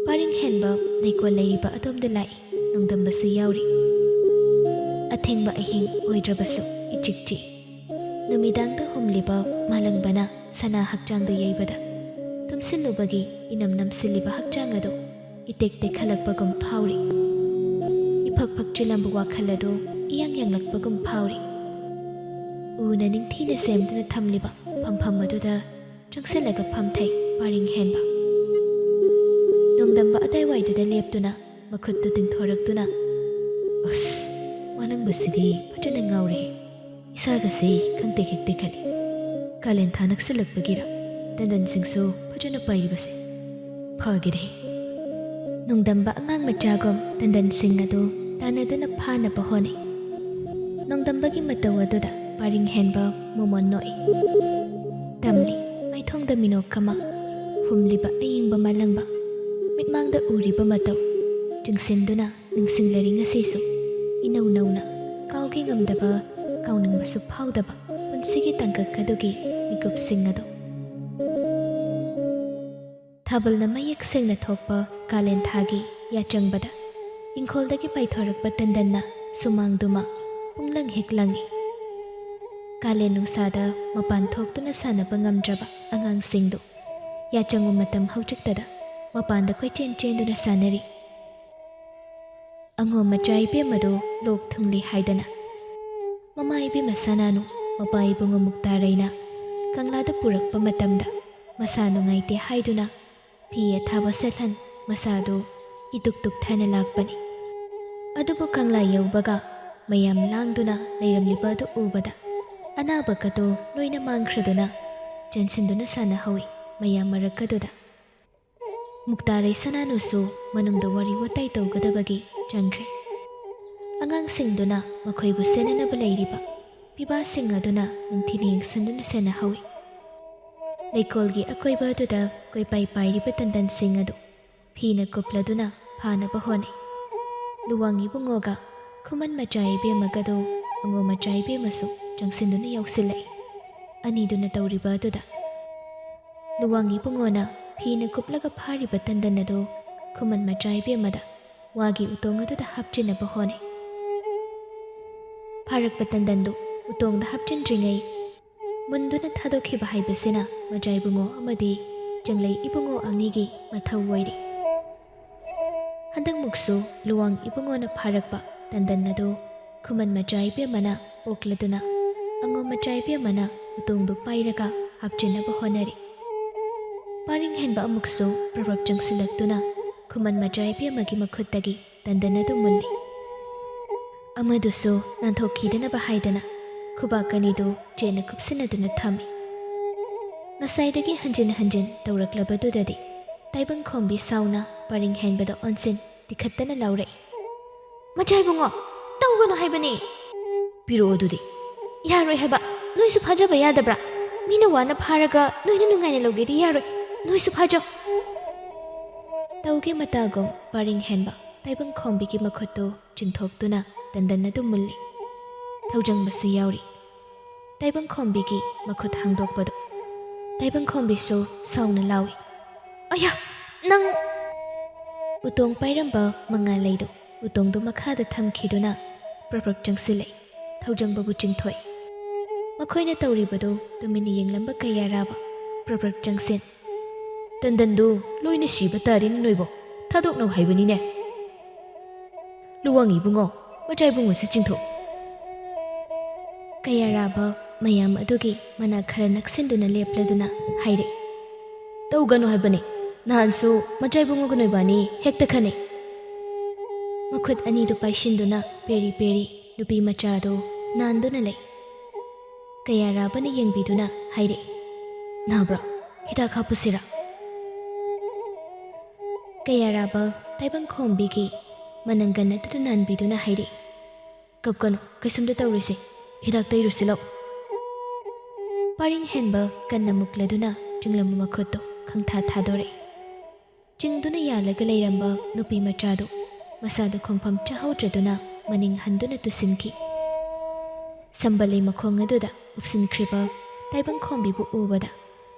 ꯄꯔꯤꯡ ꯍꯦꯟꯕ ꯂꯩꯀꯣꯜ ꯂꯩꯔꯤꯕ ꯑꯗꯣꯝꯗ ꯂꯥꯛꯏ꯫ ꯅꯣꯡꯗꯝꯕꯁꯨ ꯌꯥꯎꯔꯤ꯫ ꯑꯊꯦꯡꯕ ꯑꯍꯤꯡ ꯑꯣꯏꯗ꯭ꯔꯕꯁꯨ ꯏꯆꯤꯛ ꯆꯤꯛꯏ꯫ ꯅꯨꯃꯤꯗꯥꯡꯗ ꯍꯨꯝꯂꯤꯕ ꯃꯥꯂꯪꯕꯅ ꯁꯅꯥ ꯍꯛꯆꯥꯡꯗ ꯌꯩꯕꯗ ꯇꯨꯝꯁꯤꯜꯂꯨꯕꯒꯤ ꯏꯅꯝ ꯅꯝꯁꯤꯜꯂꯤꯕ ꯍꯛꯆꯥꯡ ꯑꯗꯨ ꯏꯇꯦꯛ ꯇꯦꯛꯈꯠꯂꯛꯄꯒꯨꯝ ꯐꯥꯎꯔꯤ꯫ ꯏꯐꯛ ꯐꯛꯆꯤꯜꯂꯝꯕ ꯋꯥꯈꯜ ꯑꯗꯨ ꯏꯌꯥꯡ ꯌꯥꯡꯂꯛꯄꯒꯨꯝ ꯐꯥꯎꯔꯤ꯫ ꯎꯅ ꯅꯤꯡꯊꯤꯅ ꯁꯦꯝꯗꯨꯅ ꯊꯝꯂꯤꯕ ꯐꯝꯐꯝ ꯑꯗꯨꯗ ꯆꯪꯁꯤꯜꯂꯒ ꯐꯝꯊꯩ ꯄꯔꯤꯡ ꯍꯦꯟꯕ꯫ ꯅꯣꯡꯗꯝꯕ ꯑꯗꯥꯏꯋꯥꯏꯗꯨꯗ ꯂꯦꯞꯇꯨꯅ ꯃꯈꯨꯠꯇꯨ ꯇꯤꯡꯊꯣꯔꯛꯇꯨꯅ, "ꯑꯁ, ꯑꯅꯪꯕꯁꯤꯗꯤ ꯐꯖꯅ ꯉꯥꯎꯔꯦ꯫ ꯏꯁꯥꯒꯁꯤ ꯈꯪꯇꯦꯛ ꯍꯦꯛ ꯇꯦꯛꯈꯠꯂꯤ꯫ ꯀꯥꯂꯦꯟ ꯊꯥ ꯅꯛꯁꯤꯜꯂꯛꯄꯒꯤꯔ ꯇꯟꯗꯟꯁꯤꯡꯁꯨ ꯐꯖꯅ ꯄꯥꯏꯔꯤꯕꯁꯦ꯫ ꯐꯒꯦꯗꯦ꯫ ꯅꯣꯡꯗꯝꯕ ꯑꯉꯥꯡ ꯃꯆꯥꯒꯨꯝ ꯇꯟꯗꯟꯁꯤꯡ ꯑꯗꯨ ꯇꯥꯟꯅꯗꯨꯅ ꯐꯥꯅꯕ ꯍꯣꯠꯅꯩ꯫ ꯅꯣꯡꯗꯝꯕꯒꯤ ꯃꯇꯧ ꯑꯗꯨꯗ ꯄꯥꯔꯤꯡ ꯍꯦꯟꯕ ꯃꯣꯃꯣꯟ ꯅꯣꯛꯏ꯫ ꯇꯝꯂꯤ ꯃꯥꯏꯊꯣꯡꯗ ꯃꯤꯅꯣꯛ ꯑꯃ ꯍꯨꯝꯂꯤꯕ ꯑꯌꯤꯡꯕ ꯃꯥꯂꯪꯕ꯫ ꯃꯤꯠꯃꯥꯡꯗ ꯎꯔꯤꯕ ꯃꯇꯧ ꯆꯤꯡꯁꯤꯟꯗꯨꯅ ꯅꯤꯡꯁꯤꯡꯂꯔꯤ ꯉꯁꯤꯁꯨ꯫ ꯏꯅꯧ ꯅꯧꯅ ꯀꯥꯎꯒꯦ ꯉꯝꯗꯕ, ꯀꯥꯎꯅꯤꯡꯕꯁꯨ ꯐꯥꯎꯗꯕ ꯄꯨꯟꯁꯤꯒꯤ ꯇꯥꯡꯀꯛ ꯑꯗꯨꯒꯤ ꯃꯤꯀꯨꯞꯁꯤꯡ ꯑꯗꯨ꯫ ꯊꯥꯕꯜꯅ ꯃꯌꯦꯛ ꯁꯦꯡꯅ ꯊꯣꯛꯄ ꯀꯥꯂꯦꯟ ꯊꯥꯒꯤ ꯌꯥꯆꯪꯕꯗ ꯏꯪꯈꯣꯜꯗꯒꯤ ꯄꯥꯏꯊꯣꯔꯛꯄ ꯇꯟꯗꯟꯅ ꯁꯨꯃꯥꯡꯗꯨꯃ ꯄꯨꯡꯂꯪ ꯍꯦꯛ ꯂꯪꯏ꯫ ꯀꯥꯂꯦꯟ ꯅꯨꯡꯁꯥꯗ ꯃꯄꯥꯟ ꯊꯣꯛꯇꯨꯅ ꯁꯥꯟꯅꯕ ꯉꯝꯗ꯭ꯔꯕ ꯑꯉꯥꯡꯁꯤꯡꯗꯨ ꯌꯥꯆꯪꯕ ꯃꯇꯝ ꯍꯧꯖꯤꯛꯇꯗ ꯃꯄꯥꯟꯗ ꯀꯣꯏꯆꯦꯟ ꯆꯦꯟꯗꯨꯅ ꯁꯥꯟꯅꯔꯤ꯫ ꯑꯉꯣꯝ ꯃꯆꯥ ꯏꯕꯦꯝꯃꯗꯨ ꯂꯣꯛ ꯊꯨꯡꯂꯤ ꯍꯥꯏꯗꯅ ꯃꯃꯥ ꯏꯕꯦꯝꯃ ꯁꯅꯥꯅꯨ, ꯃꯄꯥ ꯏꯕꯨꯡꯉꯣ ꯃꯨꯛꯇꯥꯔꯩꯅ ꯀꯪꯂꯥꯗ ꯄꯨꯔꯛꯄ ꯃꯇꯝꯗ ꯃꯁꯥ ꯅꯨꯡꯉꯥꯏꯇꯦ ꯍꯥꯏꯗꯨꯅ ꯐꯤ ꯑꯊꯥꯕ ꯁꯦꯠꯍꯟ ꯃꯁꯥꯗꯨ ꯏꯇꯨꯛ ꯇꯨꯛꯊꯅ ꯂꯥꯛꯄꯅꯤ꯫ ꯑꯗꯨꯕꯨ ꯀꯪꯂꯥ ꯌꯧꯕꯒ ꯃꯌꯥꯝ ꯂꯥꯡꯗꯨꯅ ꯂꯩꯔꯝꯂꯤꯕ ꯑꯗꯨ ꯎꯕꯗ ꯑꯅꯥꯕꯒꯗꯨ ꯂꯣꯏꯅ ꯃꯥꯡꯈ꯭ꯔꯗꯨꯅ ꯆꯦꯟꯁꯤꯟꯗꯨꯅ ꯁꯥꯟꯅꯍꯧꯏ ꯃꯌꯥꯝ ꯃꯔꯛ ꯑꯗꯨꯗ꯫ ꯃꯨꯛꯇꯥꯔꯩ ꯁꯅꯥꯅꯨꯁꯨ ꯃꯅꯨꯡꯗ ꯋꯥꯔꯤ ꯋꯥꯇꯥꯏ ꯇꯧꯒꯗꯕꯒꯤ ꯆꯪꯈ꯭ꯔꯦ꯫ ꯑꯉꯥꯡꯁꯤꯡꯗꯨꯅ ꯃꯈꯣꯏꯕꯨ ꯁꯦꯟꯅꯅꯕ ꯂꯩꯔꯤꯕ ꯄꯤꯕꯥꯁꯤꯡ ꯑꯗꯨꯅ ꯅꯤꯡꯊꯤꯅ ꯌꯦꯡꯁꯤꯟꯗꯨꯅ ꯁꯦꯟꯅꯍꯧꯏ꯫ ꯂꯩꯀꯣꯜꯒꯤ ꯑꯀꯣꯏꯕ ꯑꯗꯨꯗ ꯀꯣꯏꯄꯥꯏ ꯄꯥꯏꯔꯤꯕ ꯇꯟꯗꯟꯁꯤꯡ ꯑꯗꯨ ꯐꯤꯅ ꯀꯨꯞꯂꯗꯨꯅ ꯐꯥꯅꯕ ꯍꯣꯠꯅꯩ꯫ ꯂꯨꯋꯥꯡ ꯏꯕꯨꯡꯉꯣꯒ ꯈꯨꯃꯟ ꯃꯆꯥ ꯏꯕꯦꯝꯃꯒꯗꯨ ꯑꯉꯣꯝ ꯃꯆꯥ ꯏꯕꯦꯝꯃꯁꯨ ꯆꯪꯁꯤꯟꯗꯨꯅ ꯌꯥꯎꯁꯤꯜꯂꯛꯏ꯫ ꯑꯅꯤꯗꯨꯅ ꯇꯧꯔꯤꯕ ꯑꯗꯨꯗ ꯂꯨꯋꯥꯡ ꯏꯕꯨꯡꯉꯣꯅ ꯐꯤꯅ ꯀꯨꯞꯂꯒ ꯐꯥꯔꯤꯕ ꯇꯟꯗꯟ ꯑꯗꯨ ꯈꯨꯃꯟ ꯃꯆꯥ ꯏꯕꯦꯝꯃꯗ ꯋꯥꯒꯤ ꯎꯇꯣꯡ ꯑꯗꯨꯗ ꯍꯥꯞꯆꯤꯟꯅꯕ ꯍꯣꯠꯅꯩ꯫ ꯐꯥꯔꯛꯄ ꯇꯟꯗꯟꯗꯨ ꯎꯇꯣꯡꯗ ꯍꯥꯞꯆꯤꯟꯗ꯭ꯔꯤꯉꯩ ꯃꯨꯟꯗꯨꯅ ꯊꯥꯗꯣꯛꯈꯤꯕ ꯍꯥꯏꯕꯁꯤꯅ ꯃꯆꯥ ꯏꯕꯨꯡꯉꯣ ꯑꯃꯗꯤ ꯆꯪꯂꯩ ꯏꯕꯨꯡꯉꯣ ꯑꯅꯤꯒꯤ ꯃꯊꯧ ꯑꯣꯏꯔꯤ꯫ ꯍꯟꯗꯛꯃꯨꯛꯁꯨ ꯂꯨꯋꯥꯡ ꯏꯕꯨꯡꯉꯣꯅ ꯐꯥꯔꯛꯄ ꯇꯟꯗꯟ ꯑꯗꯨ ꯈꯨꯃꯟ ꯃꯆꯥ ꯏꯕꯦꯝꯃꯅ ꯑꯣꯛꯂꯗꯨꯅ ꯑꯉꯣꯝ ꯃꯆꯥ ꯏꯕꯦꯝꯃꯅ ꯎꯇꯣꯡꯗꯨ ꯄꯥꯏꯔꯒ ꯍꯥꯞꯆꯤꯟꯅꯕ ꯍꯣꯠꯅꯔꯤ꯫ ꯄꯥꯔꯤꯡ ꯍꯦꯟꯕ ꯑꯃꯨꯛꯁꯨ ꯄ꯭ꯔꯣꯔꯣꯞ ꯆꯪꯁꯤꯜꯂꯛꯇꯨꯅ ꯈꯨꯃꯟ ꯃꯆꯥ ꯏꯕꯦꯝꯃꯒꯤ ꯃꯈꯨꯠꯇꯒꯤ ꯇꯟꯗꯟ ꯑꯗꯨ ꯃꯨꯜꯂꯤ꯫ ꯑꯃꯗꯨꯁꯨ ꯅꯥꯟꯊꯣꯛꯈꯤꯗꯅꯕ ꯍꯥꯏꯗꯅ ꯈꯨꯕꯥꯛ ꯑꯅꯤꯗꯨ ꯆꯦꯠꯅ ꯀꯨꯞꯁꯤꯟꯅꯗꯨꯅ ꯊꯝꯃꯤ꯫ ꯉꯁꯥꯏꯗꯒꯤ ꯍꯟꯖꯤꯟ ꯍꯟꯖꯤꯟ ꯇꯧꯔꯛꯂꯕꯗꯨꯗꯗꯤ ꯇꯥꯏꯕꯪꯈꯣꯝꯕꯤ ꯁꯥꯎꯅ ꯄꯔꯤꯡ ꯍꯦꯟꯕꯗ ꯑꯣꯟꯁꯤꯟ ꯇꯤꯈꯠꯇꯅ ꯂꯥꯎꯔꯛꯏ꯫ "ꯃꯆꯥ ꯏꯕꯨꯡꯉꯣ, ꯇꯧꯒꯅꯨ ꯍꯥꯏꯕꯅꯤ!" "ꯄꯤꯔꯛꯑꯣ ꯑꯗꯨꯗꯤ!" "ꯌꯥꯔꯣꯏ ꯍꯥꯏꯕ! ꯅꯣꯏꯁꯨ ꯐꯥꯖꯕ ꯌꯥꯗꯕ꯭ꯔꯥ? ꯃꯤꯅ ꯋꯥꯅ ꯐꯥꯔꯒ ꯅꯣꯏꯅ ꯅꯨꯡꯉꯥꯏꯅ ꯂꯧꯒꯦꯗꯤ ꯌꯥꯔꯣꯏ꯫ ꯅꯣꯏꯁꯨ ꯐꯥꯖꯧ!" ꯇꯧꯒꯦ ꯃꯇꯥꯒꯨꯝ ꯄꯔꯤꯡ ꯍꯦꯟꯕ ꯇꯥꯏꯕꯪꯈꯣꯝꯕꯤꯒꯤ ꯃꯈꯨꯠꯇꯨ ꯆꯤꯡꯊꯣꯛꯇꯨꯅ ꯇꯟꯗꯟ ꯑꯗꯨ ꯃꯨꯜꯂꯤ꯫ ꯊꯧꯖꯪꯕꯁꯨ ꯌꯥꯎꯔꯤ꯫ ꯇꯥꯏꯕꯪꯈꯣꯝꯕꯤꯒꯤ ꯃꯈꯨꯠ ꯍꯥꯡꯗꯣꯛꯄꯗꯨ ꯇꯥꯏꯕꯪꯈꯣꯝꯕꯤꯁꯨ ꯁꯥꯎꯅ ꯂꯥꯎꯏ꯫ "ꯑꯌꯥ! ꯅꯪ!" ꯎꯇꯣꯡ ꯄꯥꯏꯔꯝꯕ ꯃꯉꯥꯂꯩꯗꯨ ꯎꯇꯣꯡꯗꯨ ꯃꯈꯥꯗ ꯊꯝꯈꯤꯗꯨꯅ ꯄ꯭ꯔꯞ ꯄ꯭ꯔꯞ ꯆꯪꯁꯤꯜꯂꯛꯏ꯫ ꯊꯧꯖꯪꯕꯕꯨ ꯆꯤꯡꯊꯣꯛꯏ꯫ ꯃꯈꯣꯏꯅ ꯇꯧꯔꯤꯕꯗꯨ ꯇꯨꯃꯤꯟꯅ ꯌꯦꯡꯂꯝꯕ ꯀꯌꯥꯔꯥꯕ ꯄ꯭ꯔꯞ ꯄ꯭ꯔꯞ ꯆꯪꯁꯤꯟ꯫ "ꯇꯟꯗꯟꯗꯨ ꯂꯣꯏꯅ ꯁꯤꯕ ꯇꯥꯔꯦꯅꯦ ꯅꯣꯏꯕꯣ꯫ ꯊꯥꯗꯣꯛꯅꯧ ꯍꯥꯏꯕꯅꯤꯅꯦ꯫ ꯂꯨꯋꯥꯡ ꯏꯕꯨꯡꯉꯣ, ꯃꯆꯥ ꯏꯕꯨꯡꯉꯣꯁꯤ ꯆꯤꯡꯊꯣꯛ!" ꯀꯌꯥꯔꯥꯕ ꯃꯌꯥꯝ ꯑꯗꯨꯒꯤ ꯃꯅꯥꯛ ꯈꯔ ꯅꯛꯁꯤꯟꯗꯨꯅ ꯂꯦꯞꯂꯗꯨꯅ ꯍꯥꯏꯔꯛꯏ꯫ "ꯇꯧꯒꯅꯨ ꯍꯥꯏꯕꯅꯤ꯫ ꯅꯍꯥꯟꯁꯨ ꯃꯆꯥ ꯏꯕꯨꯡꯉꯣꯒ ꯅꯣꯏꯕꯥꯅꯤ ꯍꯦꯛꯇ ꯈꯟꯅꯩ꯫" ꯃꯈꯨꯠ ꯑꯅꯤꯗꯨ ꯄꯥꯏꯁꯤꯟꯗꯨꯅ ꯄꯦꯔꯤ ꯄꯦꯔꯤ ꯅꯨꯄꯤ ꯃꯆꯥꯗꯨ ꯅꯥꯟꯗꯨꯅ ꯂꯩ꯫ ꯀꯌꯥꯔꯥꯕꯅ ꯌꯦꯡꯕꯤꯗꯨꯅ ꯍꯥꯏꯔꯛꯏ, "ꯅꯥꯕ꯭ꯔꯥ? ꯍꯤꯗꯥꯛ ꯍꯥꯞꯄꯨꯁꯤꯔꯥ?" ꯀꯌꯥꯔꯥꯕ ꯇꯥꯏꯕꯪꯈꯣꯝꯕꯤꯒꯤ ꯃꯅꯪꯒꯟ ꯑꯗꯨꯗ ꯅꯥꯟꯕꯤꯗꯨꯅ ꯍꯥꯏꯔꯛꯏ, "ꯀꯞꯀꯅꯨ, ꯀꯩꯁꯨꯝꯇ ꯇꯧꯔꯣꯏꯁꯦ꯫ ꯍꯤꯗꯥꯛ ꯇꯩꯔꯨꯁꯤ ꯂꯥꯎ꯫" ꯄꯔꯤꯡ ꯍꯦꯟꯕ ꯀꯟꯅ ꯃꯨꯛꯂꯗꯨꯅ ꯆꯤꯡꯂꯝꯕ ꯃꯈꯨꯠꯇꯨ ꯈꯪꯊꯥ ꯊꯥꯗꯣꯔꯛꯏ꯫ ꯆꯤꯡꯗꯨꯅ ꯌꯥꯜꯂꯒ ꯂꯩꯔꯝꯕ ꯅꯨꯄꯤ ꯃꯆꯥꯗꯨ ꯃꯁꯥꯗꯨ ꯈꯣꯡꯐꯝ ꯆꯥꯍꯧꯗ꯭ꯔꯗꯨꯅ ꯃꯅꯤꯡ ꯍꯟꯗꯨꯅ ꯇꯨꯁꯤꯟꯈꯤ꯫ ꯁꯝꯕꯜꯂꯤ ꯃꯈꯣꯡ ꯑꯗꯨꯗ ꯎꯞꯁꯤꯟꯈ꯭ꯔꯤꯕ ꯇꯥꯏꯕꯪꯈꯣꯝꯕꯤꯕꯨ ꯎꯕꯗ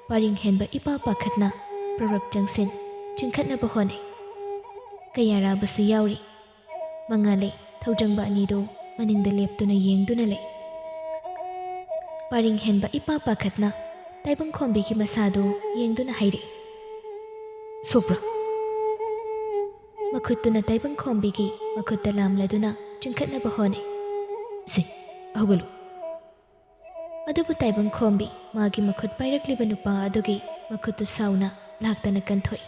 ꯄꯔꯤꯡ ꯍꯦꯟꯕ ꯏꯄꯥ ꯄꯥꯈꯠꯅ ꯄ꯭ꯔꯞ ꯄ꯭ꯔꯞ ꯆꯪꯁꯤꯟ ꯆꯤꯡꯈꯠꯅꯕ ꯍꯣꯠꯅꯩ꯫ ꯀꯌꯥꯔꯥꯕꯁꯨ ꯌꯥꯎꯔꯤ꯫ ꯃꯉꯥꯂꯩ ꯊꯧꯖꯪꯕ ꯑꯅꯤꯗꯨ ꯃꯅꯤꯡꯗ ꯂꯦꯞꯇꯨꯅ ꯌꯦꯡꯗꯨꯅ ꯂꯩ꯫ ꯄꯔꯤꯡ ꯍꯦꯟꯕ ꯏꯄꯥ ꯄꯥꯈꯠꯅ ꯇꯥꯏꯕꯪꯈꯣꯝꯕꯤꯒꯤ ꯃꯁꯥꯗꯨ ꯌꯦꯡꯗꯨꯅ ꯍꯥꯏꯔꯛꯏ, "ꯁꯣꯛꯄ꯭ꯔꯥ?" ꯃꯈꯨꯠꯇꯨꯅ ꯇꯥꯏꯕꯪꯈꯣꯝꯕꯤꯒꯤ ꯃꯈꯨꯠꯇ ꯂꯥꯝꯂꯗꯨꯅ ꯆꯤꯡꯈꯠꯅꯕ ꯍꯣꯠꯅꯩ꯫ "ꯁꯦ, ꯍꯧꯒꯠꯂꯨ꯫" ꯑꯗꯨꯕꯨ ꯇꯥꯏꯕꯪꯈꯣꯝꯕꯤ ꯃꯥꯒꯤ ꯃꯈꯨꯠ ꯄꯥꯏꯔꯛꯂꯤꯕ ꯅꯨꯄꯥ ꯑꯗꯨꯒꯤ ꯃꯈꯨꯠꯇꯨ ꯁꯥꯎꯅ ꯂꯥꯛꯇꯅ ꯀꯟꯊꯣꯛꯏ꯫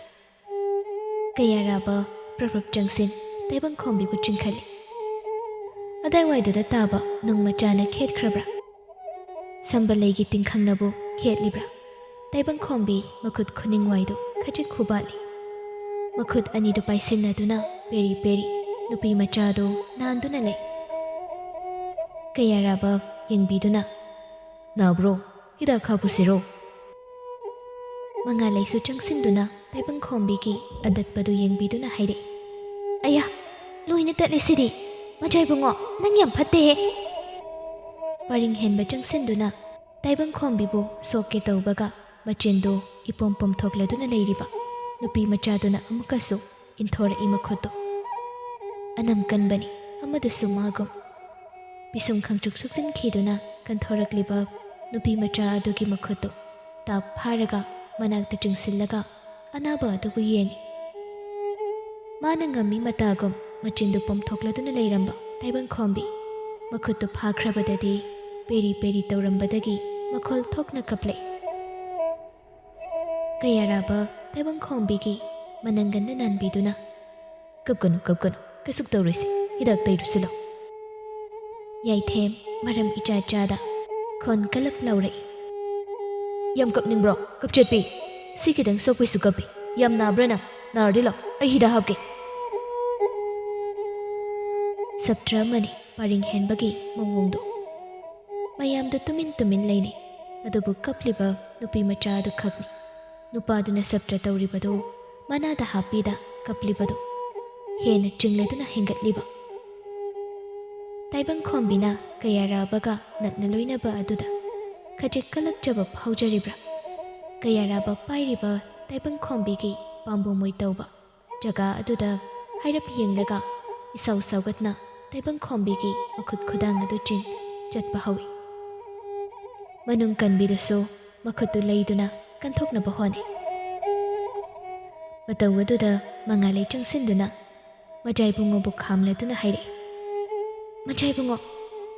ꯀꯌꯥꯔꯥꯕ ꯄ꯭ꯔꯞ ꯄ꯭ꯔꯞ ꯆꯪꯁꯤꯟ ꯇꯥꯏꯕꯪꯈꯣꯝꯕꯤꯕꯨ ꯆꯤꯡꯈꯠꯂꯤ꯫ ꯑꯗꯥꯏꯋꯥꯏꯗꯨꯗ ꯇꯥꯕ ꯅꯨꯡ ꯃꯆꯥꯅ ꯈꯦꯠꯈ꯭ꯔꯕ꯭ꯔꯥ? ꯁꯝꯕ ꯂꯩꯒꯤ ꯇꯤꯡꯈꯪꯅꯕꯨ ꯈꯦꯠꯂꯤꯕ꯭ꯔꯥ? ꯇꯥꯏꯕꯪꯈꯣꯝꯕꯤ ꯃꯈꯨꯠ ꯈꯨꯅꯤꯡꯋꯥꯏꯗꯨ ꯈꯖꯤꯛ ꯈꯨꯕꯥꯠꯂꯤ꯫ ꯃꯈꯨꯠ ꯑꯅꯤꯗꯨ ꯄꯥꯏꯁꯤꯟꯅꯗꯨꯅ ꯄꯦꯔꯤ ꯄꯦꯔꯤ ꯅꯨꯄꯤ ꯃꯆꯥꯗꯨ ꯅꯥꯟꯗꯨꯅ ꯂꯩ꯫ ꯀꯌꯥꯔꯥꯕ ꯌꯦꯡꯕꯤꯗꯨꯅ, "ꯅꯥꯕ꯭ꯔꯣ? ꯍꯤꯗꯥꯛ ꯍꯥꯞꯄꯨꯁꯤꯔꯣ?" ꯃꯉꯥꯂꯩꯁꯨ ꯆꯪꯁꯤꯟꯗꯨꯅ ꯇꯥꯏꯕꯪꯈꯣꯝꯕꯤꯒꯤ ꯑꯗꯠꯄꯗꯨ ꯌꯦꯡꯕꯤꯗꯨꯅ ꯍꯥꯏꯔꯛꯏ, "ꯑꯌꯥ, ꯂꯣꯏꯅ ꯇꯠꯂꯦ ꯁꯤꯗꯤ! ꯃꯆꯥ ꯏꯕꯨꯡꯉꯣ, ꯅꯪ ꯌꯥꯝ ꯐꯠꯇꯦꯍꯦ!" ꯄꯔꯤꯡ ꯍꯦꯟꯕ ꯆꯪꯁꯤꯟꯗꯨꯅ ꯇꯥꯏꯕꯪꯈꯣꯝꯕꯤꯕꯨ ꯁꯣꯛꯀꯦ ꯇꯧꯕꯒ ꯃꯆꯤꯟꯗꯨ ꯏꯄꯣꯝ ꯄꯣꯝꯊꯣꯛꯂꯗꯨꯅ ꯂꯩꯔꯤꯕ ꯅꯨꯄꯤ ꯃꯆꯥꯗꯨꯅ ꯑꯃꯨꯛꯀꯁꯨ ꯏꯟꯊꯣꯔꯛꯏ ꯃꯈꯨꯠꯇꯨ꯫ ꯑꯅꯝ ꯀꯟꯕꯅꯤ, ꯑꯃꯗꯨꯁꯨ ꯃꯥꯒꯨꯝ꯫ ꯄꯤꯁꯨꯝ ꯈꯪꯆꯨꯛ ꯁꯨꯛꯆꯤꯟꯈꯤꯗꯨꯅ ꯀꯟꯊꯣꯔꯛꯂꯤꯕ ꯅꯨꯄꯤ ꯃꯆꯥ ꯑꯗꯨꯒꯤ ꯃꯈꯨꯠꯇꯨ ꯇꯥꯞ ꯐꯥꯔꯒ ꯃꯅꯥꯛꯇ ꯆꯤꯡꯁꯤꯜꯂꯒ ꯑꯅꯥꯕ ꯑꯗꯨꯕꯨ ꯌꯦꯡꯏ꯫ ꯃꯥꯅ ꯉꯝꯃꯤ ꯃꯇꯥꯒꯨꯝ ꯃꯆꯤꯟꯗꯨ ꯄꯣꯝꯊꯣꯛꯂꯗꯨꯅ ꯂꯩꯔꯝꯕ ꯇꯥꯏꯕꯪꯈꯣꯝꯕꯤ ꯃꯈꯨꯠꯇꯨ ꯐꯥꯈ꯭ꯔꯕꯗꯗꯤ ꯄꯦꯔꯤ ꯄꯦꯔꯤ ꯇꯧꯔꯝꯕꯗꯒꯤ ꯃꯈꯣꯜ ꯊꯣꯛꯅ ꯀꯞꯂꯛꯏ꯫ ꯀꯌꯥꯔꯥꯕ ꯇꯥꯏꯕꯪꯈꯣꯝꯕꯤꯒꯤ ꯃꯅꯪꯒꯟꯗ ꯅꯥꯟꯕꯤꯗꯨꯅ, "ꯀꯞꯀꯅꯨ, ꯀꯞꯀꯅꯨ, ꯀꯩꯁꯨ ꯇꯧꯔꯣꯏꯁꯦ, ꯍꯤꯗꯥꯛ ꯇꯩꯔꯨꯁꯤ ꯂꯥꯎ꯫" ꯌꯥꯏꯊꯦꯝ ꯃꯔꯝ ꯏꯆꯥ ꯆꯥꯗ ꯈꯣꯟ ꯀꯜꯂꯞ ꯂꯥꯎꯔꯛꯏ꯫ "ꯌꯥꯝ ꯀꯞꯅꯤꯡꯕ꯭ꯔꯣ, ꯀꯞꯆꯦꯠꯄꯤ? ꯁꯤ ꯈꯤꯇꯪ ꯁꯣꯛꯄꯩꯁꯨ ꯀꯞꯄꯤ꯫ ꯌꯥꯝ ꯅꯥꯕ꯭ꯔꯥ ꯅꯪ? ꯅꯥꯔꯗꯤ ꯂꯥꯎ, ꯑꯩ ꯍꯤꯗꯥꯛ ꯍꯥꯞꯀꯦ꯫" ꯁꯥꯇ꯭ꯔ ꯑꯃꯅꯤ ꯄꯔꯤꯡ ꯍꯦꯟꯕꯒꯤ ꯃꯑꯣꯡꯗꯨ꯫ ꯃꯌꯥꯝꯗꯨ ꯇꯨꯃꯤꯟ ꯇꯨꯃꯤꯟ ꯂꯩꯅꯩ, ꯑꯗꯨꯕꯨ ꯀꯞꯂꯤꯕ ꯅꯨꯄꯤ ꯃꯆꯥ ꯑꯗꯨꯈꯛꯅꯤ꯫ ꯅꯨꯄꯥꯗꯨꯅ ꯁꯞꯇ꯭ꯔ ꯇꯧꯔꯤꯕꯗꯨ ꯃꯅꯥꯗ ꯍꯥꯞꯄꯤꯗ ꯀꯞꯂꯤꯕꯗꯨ ꯍꯦꯟꯅ ꯆꯤꯡꯂꯗꯨꯅ ꯍꯦꯟꯒꯠꯂꯤꯕ꯫ ꯇꯥꯏꯕꯪꯈꯣꯝꯕꯤꯅ ꯀꯌꯥꯔꯥꯕꯒ ꯅꯛꯅ ꯂꯣꯏꯅꯕ ꯑꯗꯨꯗ ꯈꯖꯤꯛ ꯀꯜꯂꯛꯆꯕ ꯐꯥꯎꯖꯔꯤꯕ꯭ꯔꯥ? ꯀꯌꯥꯔꯥꯕ ꯄꯥꯏꯔꯤꯕ ꯇꯥꯏꯕꯪꯈꯣꯝꯕꯤꯒꯤ ꯄꯥꯝꯕꯣꯝ ꯑꯣꯏ ꯇꯧꯕ ꯖꯒꯥ ꯑꯗꯨꯗ ꯍꯥꯏꯔꯞ ꯌꯦꯡꯂꯒ ꯏꯁꯥꯎ ꯁꯥꯎꯒꯠꯅ ꯇꯥꯏꯕꯪꯈꯣꯝꯕꯤꯒꯤ ꯃꯈꯨꯠ ꯈꯨꯗꯥꯡ ꯑꯗꯨ ꯆꯤꯡ ꯆꯠꯄ ꯍꯧꯏ꯫ ꯃꯅꯨꯡ ꯀꯟꯕꯤꯗꯨꯁꯨ ꯃꯈꯨꯠꯇꯨ ꯂꯩꯗꯨꯅ ꯀꯟꯊꯣꯛꯅꯕ ꯍꯣꯠꯅꯩ꯫ ꯃꯇꯧ ꯑꯗꯨꯗ ꯃꯉꯥꯂꯩ ꯆꯪꯁꯤꯟꯗꯨꯅ ꯃꯆꯥ ꯏꯕꯨꯡꯉꯣꯕꯨ ꯈꯥꯝꯂꯗꯨꯅ ꯍꯥꯏꯔꯛꯏ, "ꯃꯆꯥ ꯏꯕꯨꯡꯉꯣ,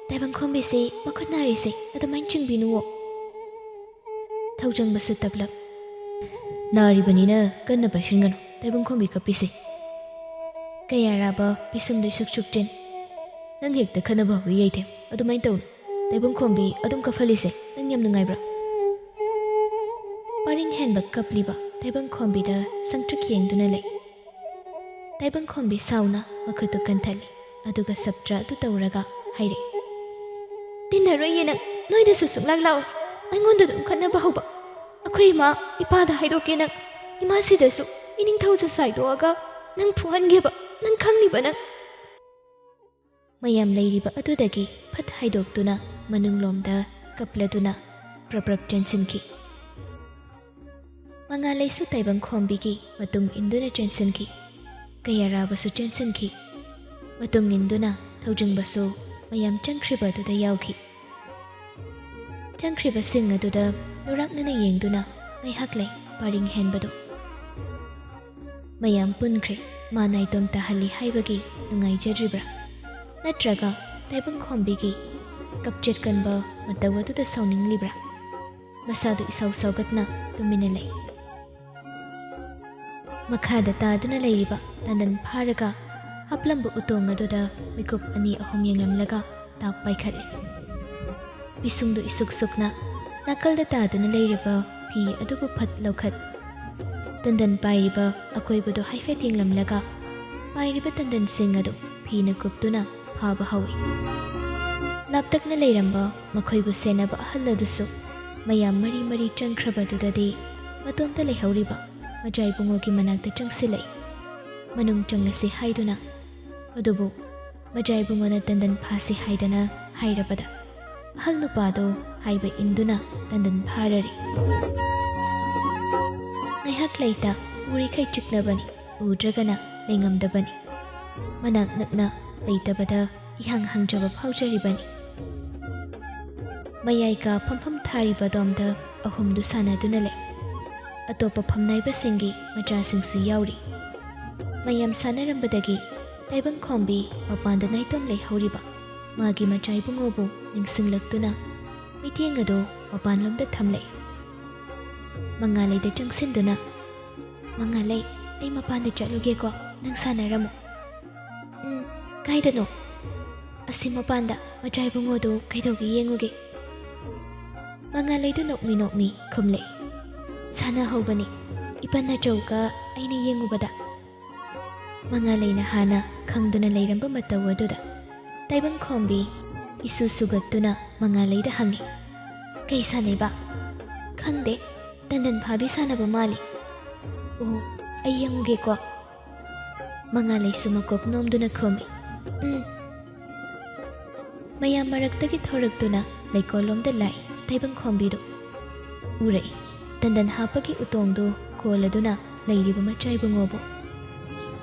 ꯇꯥꯏꯕꯪꯈꯣꯝꯕꯤꯁꯤ ꯃꯈꯨꯠ ꯅꯥꯔꯤꯁꯦ ꯑꯗꯨꯃꯥꯏꯅ ꯆꯤꯡꯕꯤꯅꯨꯋꯣ꯫" ꯊꯧꯖꯪꯕꯁꯨ ꯇꯞꯂꯞ, "ꯅꯥꯔꯤꯕꯅꯤꯅ ꯀꯟꯅ ꯄꯥꯏꯁꯤꯟꯒꯅꯨ, ꯇꯥꯏꯕꯪꯈꯣꯝꯕꯤ ꯀꯞꯄꯤꯁꯦ꯫" ꯀꯌꯥꯔꯥꯕ ꯄꯤꯁꯨꯝꯗꯨ ꯁꯨꯛ ꯁꯨꯛꯆꯤꯟ꯫ ꯅꯪ ꯍꯦꯛꯇ ꯈꯠꯅꯕ ꯍꯧꯋꯤ, ꯌꯥꯏꯊꯦꯝ꯫ ꯑꯗꯨꯃꯥꯏꯅ ꯇꯧꯅꯨ꯫ ꯇꯥꯏꯕꯪꯈꯣꯝꯕꯤ ꯑꯗꯨꯝ ꯀꯞꯍꯜꯂꯤꯁꯦ ꯅꯪ ꯌꯥꯝ ꯅꯨꯡꯉꯥꯏꯕ꯭ꯔꯥ? ꯄꯔꯤꯡ ꯍꯦꯟꯕ ꯀꯞꯂꯤꯕ ꯇꯥꯏꯕꯪꯈꯣꯝꯕꯤꯗ ꯁꯪꯇ꯭ꯔꯤꯛ ꯌꯦꯡꯗꯨꯅ ꯂꯩ꯫ ꯇꯥꯏꯕꯪꯈꯣꯝꯕꯤ ꯁꯥꯎꯅ ꯃꯈꯨꯠꯇꯨ ꯀꯟꯊꯠꯂꯤ, ꯑꯗꯨꯒ ꯁꯞꯇ꯭ꯔ ꯑꯗꯨ ꯇꯧꯔꯒ ꯍꯥꯏꯔꯛꯏ, "ꯇꯤꯟꯅꯔꯣꯏꯌꯦ ꯅꯪ, ꯅꯣꯏꯗꯁꯨ ꯁꯨꯡꯂꯥꯛ ꯂꯥꯛꯑꯣꯏ, ꯑꯩꯉꯣꯟꯗ ꯑꯗꯨꯝ ꯈꯠꯅꯕ ꯍꯧꯕ꯫ ꯑꯩꯈꯣꯏ ꯏꯃꯥ ꯏꯄꯥꯗ ꯍꯥꯏꯗꯣꯛꯀꯦ ꯅꯪ, ꯏꯃꯥꯁꯤꯗꯁꯨ ꯏꯅꯤꯡꯊꯧꯁꯨ ꯁꯥꯏꯗꯣꯛꯑꯒ ꯅꯪ ꯐꯨꯍꯟꯒꯦꯕ, ꯅꯪ ꯈꯪꯂꯤꯕ ꯅꯪ?" ꯃꯌꯥꯝ ꯂꯩꯔꯤꯕ ꯑꯗꯨꯗꯒꯤ ꯐꯠ ꯍꯥꯏꯗꯣꯛꯇꯨꯅ ꯃꯅꯨꯡꯂꯣꯝꯗ ꯀꯞꯂꯗꯨꯅ ꯄ꯭ꯔꯞ ꯄ꯭ꯔꯞ ꯆꯦꯟꯁꯤꯟꯈꯤ꯫ ꯃꯉꯥꯂꯩꯁꯨ ꯇꯥꯏꯕꯪꯈꯣꯝꯕꯤꯒꯤ ꯃꯇꯨꯡ ꯏꯟꯗꯨꯅ ꯆꯦꯟꯁꯤꯟꯈꯤ꯫ ꯀꯌꯥꯔꯥꯕꯁꯨ ꯆꯦꯟꯁꯤꯟꯈꯤ꯫ ꯃꯇꯨꯡ ꯏꯟꯗꯨꯅ ꯊꯧꯖꯤꯡꯕꯁꯨ ꯃꯌꯥꯝ ꯆꯪꯈ꯭ꯔꯤꯕ ꯑꯗꯨꯗ ꯌꯥꯎꯈꯤ꯫ ꯆꯪꯈ꯭ꯔꯤꯕꯁꯤꯡ ꯑꯗꯨꯗ ꯂꯨꯔꯛꯅꯅ ꯌꯦꯡꯗꯨꯅ ꯉꯥꯏꯍꯥꯛ ꯂꯩ ꯄꯔꯤꯡ ꯍꯦꯟꯕꯗꯨ꯫ ꯃꯌꯥꯝ ꯄꯨꯟꯈ꯭ꯔꯦ꯫ ꯃꯥ ꯅꯥꯏꯇꯣꯝ ꯇꯥꯍꯜꯂꯤ ꯍꯥꯏꯕꯒꯤ ꯅꯨꯡꯉꯥꯏꯖꯔꯤꯕ꯭ꯔꯥ? ꯅꯠꯇ꯭ꯔꯒ ꯇꯥꯏꯕꯪꯈꯣꯝꯕꯤꯒꯤ ꯀꯞꯆꯦꯠ ꯀꯟꯕ ꯃꯇꯧ ꯑꯗꯨꯗ ꯁꯥꯎꯅꯤꯡꯂꯤꯕ꯭ꯔꯥ? ꯃꯁꯥꯗꯨ ꯏꯁꯥꯎ ꯁꯥꯎꯒꯠꯅ ꯇꯨꯃꯤꯟꯅ ꯂꯩ꯫ ꯃꯈꯥꯗ ꯇꯥꯗꯨꯅ ꯂꯩꯔꯤꯕ ꯇꯟꯗꯟ ꯐꯥꯔꯒ ꯍꯥꯞꯂꯝꯕ ꯎꯇꯣꯡ ꯑꯗꯨꯗ ꯃꯤꯀꯨꯞ ꯑꯅꯤ ꯑꯍꯨꯝ ꯌꯦꯡꯂꯝꯂꯒ ꯇꯥꯞ ꯄꯥꯏꯈꯠꯂꯤ꯫ ꯄꯤꯁꯨꯝꯗꯨ ꯏꯁꯨꯛ ꯁꯨꯛꯅ ꯅꯥꯀꯜꯗ ꯇꯥꯗꯨꯅ ꯂꯩꯔꯤꯕ ꯐꯤ ꯑꯗꯨꯕꯨ ꯐꯠ ꯂꯧꯈꯠ꯫ ꯇꯟꯗꯟ ꯄꯥꯏꯔꯤꯕ ꯑꯀꯣꯏꯕꯗꯨ ꯍꯥꯏꯐꯦꯠ ꯌꯦꯡꯂꯝꯂꯒ ꯄꯥꯏꯔꯤꯕ ꯇꯟꯗꯟꯁꯤꯡ ꯑꯗꯨ ꯐꯤꯅ ꯀꯨꯞꯇꯨꯅ ꯐꯥꯕ ꯍꯧꯏ꯫ ꯂꯥꯞꯇꯛꯅ ꯂꯩꯔꯝꯕ ꯃꯈꯣꯏꯕꯨ ꯁꯦꯟꯅꯕ ꯑꯍꯜ ꯑꯗꯨꯁꯨ ꯃꯌꯥꯝ ꯃꯔꯤ ꯃꯔꯤ ꯆꯪꯈ꯭ꯔꯕꯗꯨꯗꯗꯤ ꯃꯇꯣꯝꯇ ꯂꯩꯍꯧꯔꯤꯕ ꯃꯖꯥ ꯏꯕꯨꯡꯉꯣꯒꯤ ꯃꯅꯥꯛꯇ ꯆꯪꯁꯤꯜꯂꯛꯏ꯫ ꯃꯅꯨꯡ ꯆꯪꯂꯁꯤ ꯍꯥꯏꯗꯨꯅ꯫ ꯑꯗꯨꯕꯨ ꯃꯖꯥ ꯏꯕꯨꯡꯉꯣꯅ ꯇꯟꯗꯟ ꯐꯥꯁꯤ ꯍꯥꯏꯗꯅ ꯍꯥꯏꯔꯕꯗ ꯑꯍꯜ ꯅꯨꯄꯥꯗꯨ ꯍꯥꯏꯕ ꯏꯟꯗꯨꯅ ꯇꯟꯗꯟ ꯐꯥꯔꯔꯤ꯫ ꯉꯥꯏꯍꯥꯛ ꯂꯩꯇ ꯎꯔꯤꯈꯩ ꯆꯤꯛꯅꯕꯅꯤ, ꯎꯗ꯭ꯔꯒꯅ ꯂꯩꯉꯝꯗꯕꯅꯤ꯫ ꯃꯅꯥꯛ ꯅꯛꯅ ꯂꯩꯇꯕꯗ ꯏꯍꯥꯡ ꯍꯥꯡꯖꯕ ꯐꯥꯎꯖꯔꯤꯕꯅꯤ꯫ ꯃꯌꯥꯏ ꯀꯥ ꯐꯝꯐꯝ ꯊꯥꯔꯤꯕ ꯑꯗꯣꯝꯗ ꯑꯍꯨꯝꯗꯨ ꯁꯥꯟꯅꯗꯨꯅ ꯂꯩ꯫ ꯑꯇꯣꯞꯄ ꯐꯝꯅꯥꯏꯕꯁꯤꯡꯒꯤ ꯃꯆꯥꯁꯤꯡꯁꯨ ꯌꯥꯎꯔꯤ꯫ ꯃꯌꯥꯝ ꯁꯥꯟꯅꯔꯝꯕꯗꯒꯤ ꯇꯥꯏꯕꯪꯈꯣꯝꯕꯤ ꯃꯄꯥꯟꯗ ꯅꯥꯏꯇꯣꯝ ꯂꯩꯍꯧꯔꯤꯕ ꯃꯥꯒꯤ ꯃꯆꯥ ꯏꯕꯨꯡꯉꯣꯕꯨ ꯅꯤꯡꯁꯤꯡꯂꯛꯇꯨꯅ ꯃꯤꯠꯌꯦꯡ ꯑꯗꯨ ꯃꯄꯥꯟꯂꯣꯝꯗ ꯊꯝꯂꯦ꯫ ꯃꯉꯥꯂꯩꯗ ꯆꯪꯁꯤꯟꯗꯨꯅ, "ꯃꯉꯥꯂꯩ, ꯑꯩ ꯃꯄꯥꯟꯗ ꯆꯠꯂꯨꯒꯦꯀꯣ, ꯅꯪ ꯁꯥꯟꯅꯔꯝꯃꯨ꯫" "ꯎꯝ, ꯀꯥꯏꯗꯅꯣ?" "ꯑꯁꯤ ꯃꯄꯥꯟꯗ ꯃꯆꯥ ꯏꯕꯨꯡꯉꯣꯗꯨ ꯀꯩꯗꯧꯒꯦ ꯌꯦꯡꯉꯨꯒꯦ?" ꯃꯉꯥꯂꯩꯗꯨ ꯅꯣꯛꯃꯤ ꯅꯣꯛꯃꯤ ꯈꯨꯝꯂꯛꯏ꯫ "ꯁꯥꯟꯅꯍꯧꯕꯅꯤ, ꯏꯄꯟ ꯅꯆꯧꯒ ꯑꯩꯅ ꯌꯦꯡꯉꯨꯕꯗ꯫" ꯃꯉꯥꯂꯩꯅ ꯍꯥꯟꯅ ꯈꯪꯗꯨꯅ ꯂꯩꯔꯝꯕ ꯃꯇꯧ ꯑꯗꯨꯗ ꯇꯥꯏꯕꯪꯈꯣꯝꯕꯤ ꯏꯁꯨ ꯁꯨꯒꯠꯇꯨꯅ ꯃꯉꯥꯂꯩꯗ ꯍꯪꯉꯤ, "ꯀꯩ ꯁꯥꯟꯅꯩꯕ?" "ꯈꯪꯗꯦ, ꯇꯟꯗꯟ ꯐꯥꯕꯤ ꯁꯥꯟꯅꯕ ꯃꯥꯜꯂꯤ꯫" "ꯑꯣ, ꯑꯩ ꯌꯦꯡꯉꯨꯒꯦꯀꯣ꯫" ꯃꯉꯥꯂꯩꯁꯨ ꯃꯀꯣꯛ ꯅꯣꯝꯗꯨꯅ ꯈꯨꯝꯃꯤ, "ꯎꯝ꯫" ꯃꯌꯥꯝ ꯃꯔꯛꯇꯒꯤ ꯊꯣꯔꯛꯇꯨꯅ ꯂꯩꯀꯣꯜꯂꯣꯝꯗ ꯂꯥꯛꯏ ꯇꯥꯏꯕꯪꯈꯣꯝꯕꯤꯗꯨ꯫ ꯎꯔꯛꯏ ꯇꯟꯗꯟ ꯍꯥꯞꯄꯒꯤ ꯎꯇꯣꯡꯗꯨ ꯀꯣꯜꯂꯗꯨꯅ ꯂꯩꯔꯤꯕ ꯃꯆꯥ ꯏꯕꯨꯡꯉꯣꯕꯨ꯫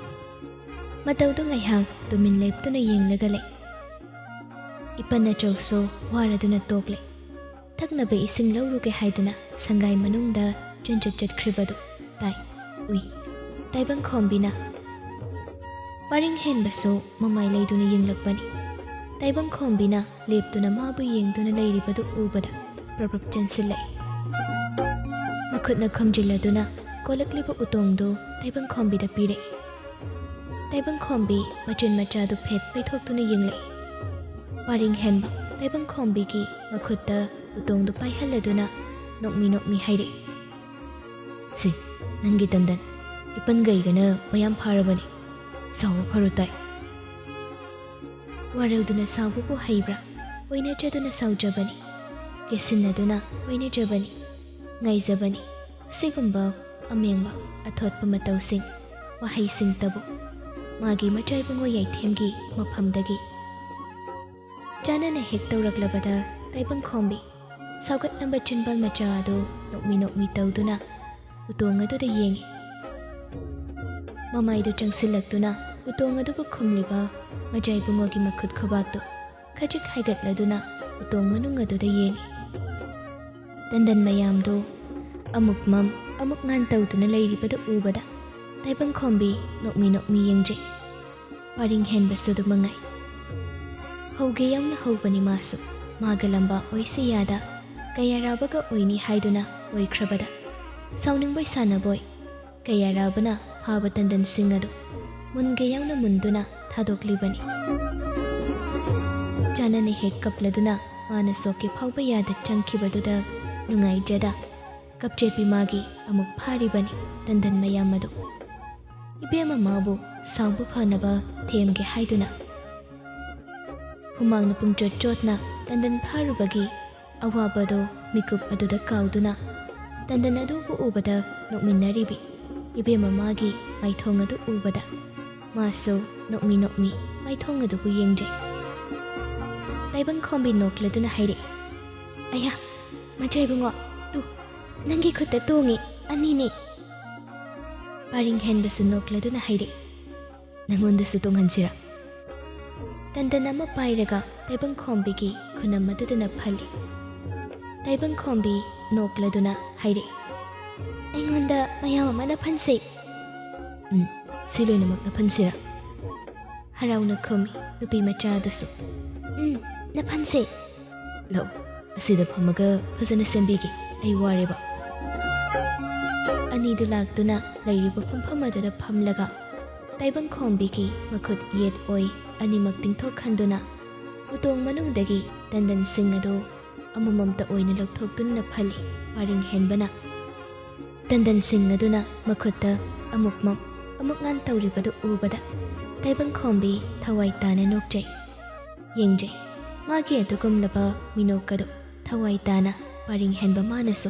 ꯃꯇꯧꯗꯨ ꯉꯥꯏꯍꯥꯛ ꯇꯨꯃꯤꯟ ꯂꯦꯞꯇꯨꯅ ꯌꯦꯡꯂꯒ ꯂꯩ꯫ ꯏꯄꯟ ꯅꯆꯧꯁꯨ ꯋꯥꯔꯗꯨꯅ ꯇꯣꯛꯂꯦ꯫ ꯊꯛꯅꯕ ꯏꯁꯤꯡ ꯂꯧꯔꯨꯒꯦ ꯍꯥꯏꯗꯨꯅ ꯁꯪꯒꯥꯏ ꯃꯅꯨꯡꯗ ꯆꯦꯟꯆꯠ ꯆꯠꯈ꯭ꯔꯤꯕꯗꯨ ꯇꯥꯏ, ꯎꯏ꯫ ꯇꯥꯏꯕꯪꯈꯣꯝꯕꯤꯅ ꯄꯔꯤꯡ ꯍꯦꯟꯕꯁꯨ ꯃꯃꯥꯏ ꯂꯩꯗꯨꯅ ꯌꯦꯡꯂꯛꯄꯅꯤ꯫ ꯇꯥꯏꯕꯪꯈꯣꯝꯕꯤꯅ ꯂꯦꯞꯇꯨꯅ ꯃꯥꯕꯨ ꯌꯦꯡꯗꯨꯅ ꯂꯩꯔꯤꯕꯗꯨ ꯎꯕꯗ ꯄ꯭ꯔꯞ ꯄ꯭ꯔꯞ ꯆꯦꯟꯁꯤꯜꯂꯛꯏ꯫ ꯃꯈꯨꯠꯅ ꯈꯨꯝꯖꯤꯜꯂꯗꯨꯅ ꯀꯣꯜꯂꯛꯂꯤꯕ ꯎꯇꯣꯡꯗꯨ ꯇꯥꯏꯕꯪꯈꯣꯝꯕꯤꯗ ꯄꯤꯔꯛꯏ꯫ ꯇꯥꯏꯕꯪꯈꯣꯝꯕꯤ ꯃꯆꯤꯟ ꯃꯆꯥꯗꯨ ꯐꯦꯠ ꯄꯩꯊꯣꯛꯇꯨꯅ ꯌꯦꯡꯂꯛꯏ꯫ ꯄꯔꯤꯡ ꯍꯦꯟꯕ ꯇꯥꯏꯕꯪꯈꯣꯝꯕꯤꯒꯤ ꯃꯈꯨꯠꯇ ꯎꯇꯣꯡꯗꯨ ꯄꯥꯏꯍꯜꯂꯗꯨꯅ ꯅꯣꯛꯃꯤ ꯅꯣꯛꯃꯤ ꯍꯥꯏꯔꯛꯏ, "ꯁꯤ, ꯅꯪꯒꯤ ꯇꯟꯗꯟ, ꯏꯄꯟꯒ ꯑꯩꯒꯅ ꯃꯌꯥꯝ ꯐꯥꯔꯕꯅꯤ꯫ ꯁꯥꯎꯕ ꯐꯔꯨ ꯇꯥꯏ꯫" ꯋꯥꯔꯧꯗꯨꯅ ꯁꯥꯎꯕꯕꯨ ꯍꯩꯕ꯭ꯔꯥ? ꯑꯣꯏꯅꯖꯗꯨꯅ ꯁꯥꯎꯖꯕꯅꯤ, ꯀꯦꯁꯤꯟꯅꯗꯨꯅ ꯑꯣꯏꯅꯖꯕꯅꯤ, ꯉꯥꯏꯖꯕꯅꯤ꯫ ꯑꯁꯤꯒꯨꯝꯕ ꯑꯃꯦꯡꯕ ꯑꯊꯣꯠꯄ ꯃꯇꯧꯁꯤꯡ, ꯋꯥꯍꯩꯁꯤꯡꯇꯕꯨ ꯃꯥꯒꯤ ꯃꯆꯥ ꯏꯕꯨꯡꯉꯣ ꯌꯥꯏꯊꯦꯝꯒꯤ ꯃꯐꯝꯗꯒꯤ ꯆꯥꯟꯅꯅ ꯍꯦꯛ ꯇꯧꯔꯛꯂꯕꯗ ꯇꯥꯏꯕꯪꯈꯣꯝꯕꯤ ꯁꯥꯎꯒꯠꯅꯕ ꯆꯤꯟꯕꯥꯜ ꯃꯆꯥ ꯑꯗꯨ ꯅꯣꯛꯃꯤ ꯅꯣꯛꯃꯤ ꯇꯧꯗꯨꯅ ꯎꯇꯣꯡ ꯑꯗꯨꯗ ꯌꯦꯡꯏ꯫ ꯃꯃꯥꯏꯗꯨ ꯆꯪꯁꯤꯜꯂꯛꯇꯨꯅ ꯎꯇꯣꯡ ꯑꯗꯨꯕꯨ ꯈꯨꯝꯂꯤꯕ ꯃꯆꯥ ꯏꯕꯨꯡꯉꯣꯒꯤ ꯃꯈꯨꯠ ꯈꯨꯕꯥꯛꯇꯨ ꯈꯖꯤꯛ ꯍꯥꯏꯒꯠꯂꯗꯨꯅ ꯎꯇꯣꯡ ꯃꯅꯨꯡ ꯑꯗꯨꯗ ꯌꯦꯡꯏ꯫ ꯇꯟꯗꯟ ꯃꯌꯥꯝꯗꯨ ꯑꯃꯨꯛ ꯃꯝ ꯑꯃꯨꯛ ꯉꯥꯟ ꯇꯧꯗꯨꯅ ꯂꯩꯔꯤꯕꯗꯨ ꯎꯕꯗ ꯇꯥꯏꯕꯪꯈꯣꯝꯕꯤ ꯅꯣꯛꯃꯤ ꯅꯣꯛꯃꯤ ꯌꯦꯡꯖꯩ꯫ ꯄꯔꯤꯡ ꯍꯦꯟꯕꯁꯨ ꯑꯗꯨ ꯃꯉꯥꯏ꯫ ꯍꯧꯒꯦ ꯌꯥꯎꯅ ꯍꯧꯕꯅꯤ ꯃꯥꯁꯨ꯫ ꯃꯥꯒ ꯂꯝꯕꯥ ꯑꯣꯏꯁꯤ ꯌꯥꯗ ꯀꯌꯥꯔꯥꯕꯒ ꯑꯣꯏꯅꯤ ꯍꯥꯏꯗꯨꯅ ꯑꯣꯏꯈ꯭ꯔꯕꯗ ꯁꯥꯎꯅꯤꯡꯕꯣꯏ ꯁꯥꯟꯅꯕꯣꯏ ꯀꯌꯥꯔꯥꯕꯅ ꯐꯥꯕ ꯇꯟꯗꯟꯁꯤꯡ ꯑꯗꯨ ꯃꯨꯟꯒꯦ ꯌꯥꯎꯅ ꯃꯨꯟꯗꯨꯅ ꯊꯥꯗꯣꯛꯂꯤꯕꯅꯤ꯫ ꯇꯟꯗꯟꯅ ꯍꯦꯛ ꯀꯞꯂꯗꯨꯅ ꯃꯥꯅ ꯁꯣꯛꯀꯦ ꯐꯥꯎꯕ ꯌꯥꯗ ꯆꯪꯈꯤꯕꯗꯨꯗ ꯅꯨꯡꯉꯥꯏꯖꯗ ꯀꯞꯆꯦꯠꯄꯤ ꯃꯥꯒꯤ ꯑꯃꯨꯛ ꯐꯥꯔꯤꯕꯅꯤ ꯇꯟꯗꯟ ꯃꯌꯥꯝ ꯑꯗꯨ꯫ ꯏꯕꯦꯝꯃ ꯃꯥꯕꯨ ꯁꯥꯎꯕ ꯐꯅꯕ ꯊꯦꯝꯒꯦ ꯍꯥꯏꯗꯨꯅ ꯍꯨꯃꯥꯡꯅ ꯄꯨꯡꯆꯣꯠ ꯆꯣꯠꯅ ꯇꯟꯗꯟ ꯐꯥꯔꯨꯕꯒꯤ ꯑꯋꯥꯕꯗꯣ ꯃꯤꯀꯨꯞ ꯑꯗꯨꯗ ꯀꯥꯎꯗꯨꯅ ꯇꯟꯗꯟ ꯑꯗꯨꯕꯨ ꯎꯕꯗ ꯅꯣꯛꯃꯤꯟꯅꯔꯤꯕꯤ ꯏꯕꯦꯝꯃ ꯃꯥꯒꯤ ꯃꯥꯏꯊꯣꯡ ꯑꯗꯨ ꯎꯕꯗ ꯃꯥꯁꯨ ꯅꯣꯛꯃꯤ ꯅꯣꯛꯃꯤ ꯃꯥꯏꯊꯣꯡ ꯑꯗꯨꯕꯨ ꯌꯦꯡꯖꯩ꯫ ꯇꯥꯏꯕꯪꯈꯣꯝꯕꯤ ꯅꯣꯛꯂꯗꯨꯅ ꯍꯥꯏꯔꯛꯏ, "ꯑꯌꯥ, ꯃꯆꯥ ꯏꯕꯨꯡꯉꯣ, ꯇꯨ, ꯅꯪꯒꯤ ꯈꯨꯠꯇ ꯇꯣꯡꯉꯤ, ꯑꯅꯤꯅꯤ꯫" ꯄꯥꯔꯤꯡ ꯍꯦꯟꯕꯁꯨ ꯅꯣꯛꯂꯗꯨꯅ ꯍꯥꯏꯔꯛꯏ, "ꯅꯪꯉꯣꯟꯗꯁꯨ ꯇꯣꯡꯍꯟꯁꯤꯔꯥ?" ꯇꯟꯗꯟ ꯑꯃ ꯄꯥꯏꯔꯒ ꯇꯥꯏꯕꯪꯈꯣꯝꯕꯤꯒꯤ ꯈꯨꯅꯝ ꯑꯗꯨꯗꯅ ꯐꯜꯂꯤ꯫ ꯇꯥꯏꯕꯪꯈꯣꯝꯕꯤ ꯅꯣꯛꯂꯗꯨꯅ ꯍꯥꯏꯔꯛꯏ, "ꯑꯩꯉꯣꯟꯗ ꯃꯌꯥꯝ ꯑꯃ ꯅꯐꯟꯁꯦ꯫" "ꯎꯝ, ꯁꯤ ꯂꯣꯏꯅꯃꯛ ꯅꯐꯟꯁꯤꯔꯥ?" ꯍꯔꯥꯎꯅ ꯈꯨꯝꯃꯤ ꯅꯨꯄꯤ ꯃꯆꯥ ꯑꯗꯨꯁꯨ꯫ "ꯎꯝ, ꯅꯐꯟꯁꯦ꯫" "ꯂꯥꯛꯑꯣ, ꯑꯁꯤꯗ ꯐꯝꯃꯒ ꯐꯖꯅ ꯁꯦꯝꯕꯤꯒꯦ, ꯑꯩ ꯋꯥꯔꯦꯕ꯫" ꯑꯅꯤꯗꯨ ꯂꯥꯛꯇꯨꯅ ꯂꯩꯔꯤꯕ ꯐꯝꯐꯝ ꯑꯗꯨꯗ ꯐꯝꯂꯒ ꯇꯥꯏꯕꯪꯈꯣꯝꯕꯤꯒꯤ ꯃꯈꯨꯠ ꯌꯦꯠ ꯑꯣꯏ ꯑꯅꯤꯃꯛ ꯇꯤꯡꯊꯣꯛꯍꯟꯗꯨꯅ ꯎꯇꯣꯡ ꯃꯅꯨꯡꯗꯒꯤ ꯇꯟꯗꯟꯁꯤꯡ ꯑꯗꯨ ꯑꯃꯃꯝꯇ ꯑꯣꯏꯅ ꯂꯧꯊꯣꯛꯇꯨꯅ ꯐꯜꯂꯤ ꯄꯥꯔꯤꯡ ꯍꯦꯟꯕꯅ꯫ ꯇꯟꯗꯟꯁꯤꯡ ꯑꯗꯨꯅ ꯃꯈꯨꯠꯇ ꯑꯃꯨꯛ ꯃꯝ, ꯑꯃꯨꯛ ꯉꯥꯟ ꯇꯧꯔꯤꯕꯗꯨ ꯎꯕꯗ ꯇꯥꯏꯕꯪꯈꯣꯝꯕꯤ ꯊꯋꯥꯏ ꯇꯥꯅ ꯅꯣꯛꯆꯩ꯫ ꯌꯦꯡꯖꯩ꯫ ꯃꯥꯒꯤ ꯑꯗꯨꯒꯨꯝꯂꯕ ꯃꯤꯅꯣꯛ ꯑꯗꯨ ꯊꯋꯥꯏ ꯇꯥꯅ ꯄꯥꯔꯤꯡ ꯍꯦꯟꯕ ꯃꯥꯅꯁꯨ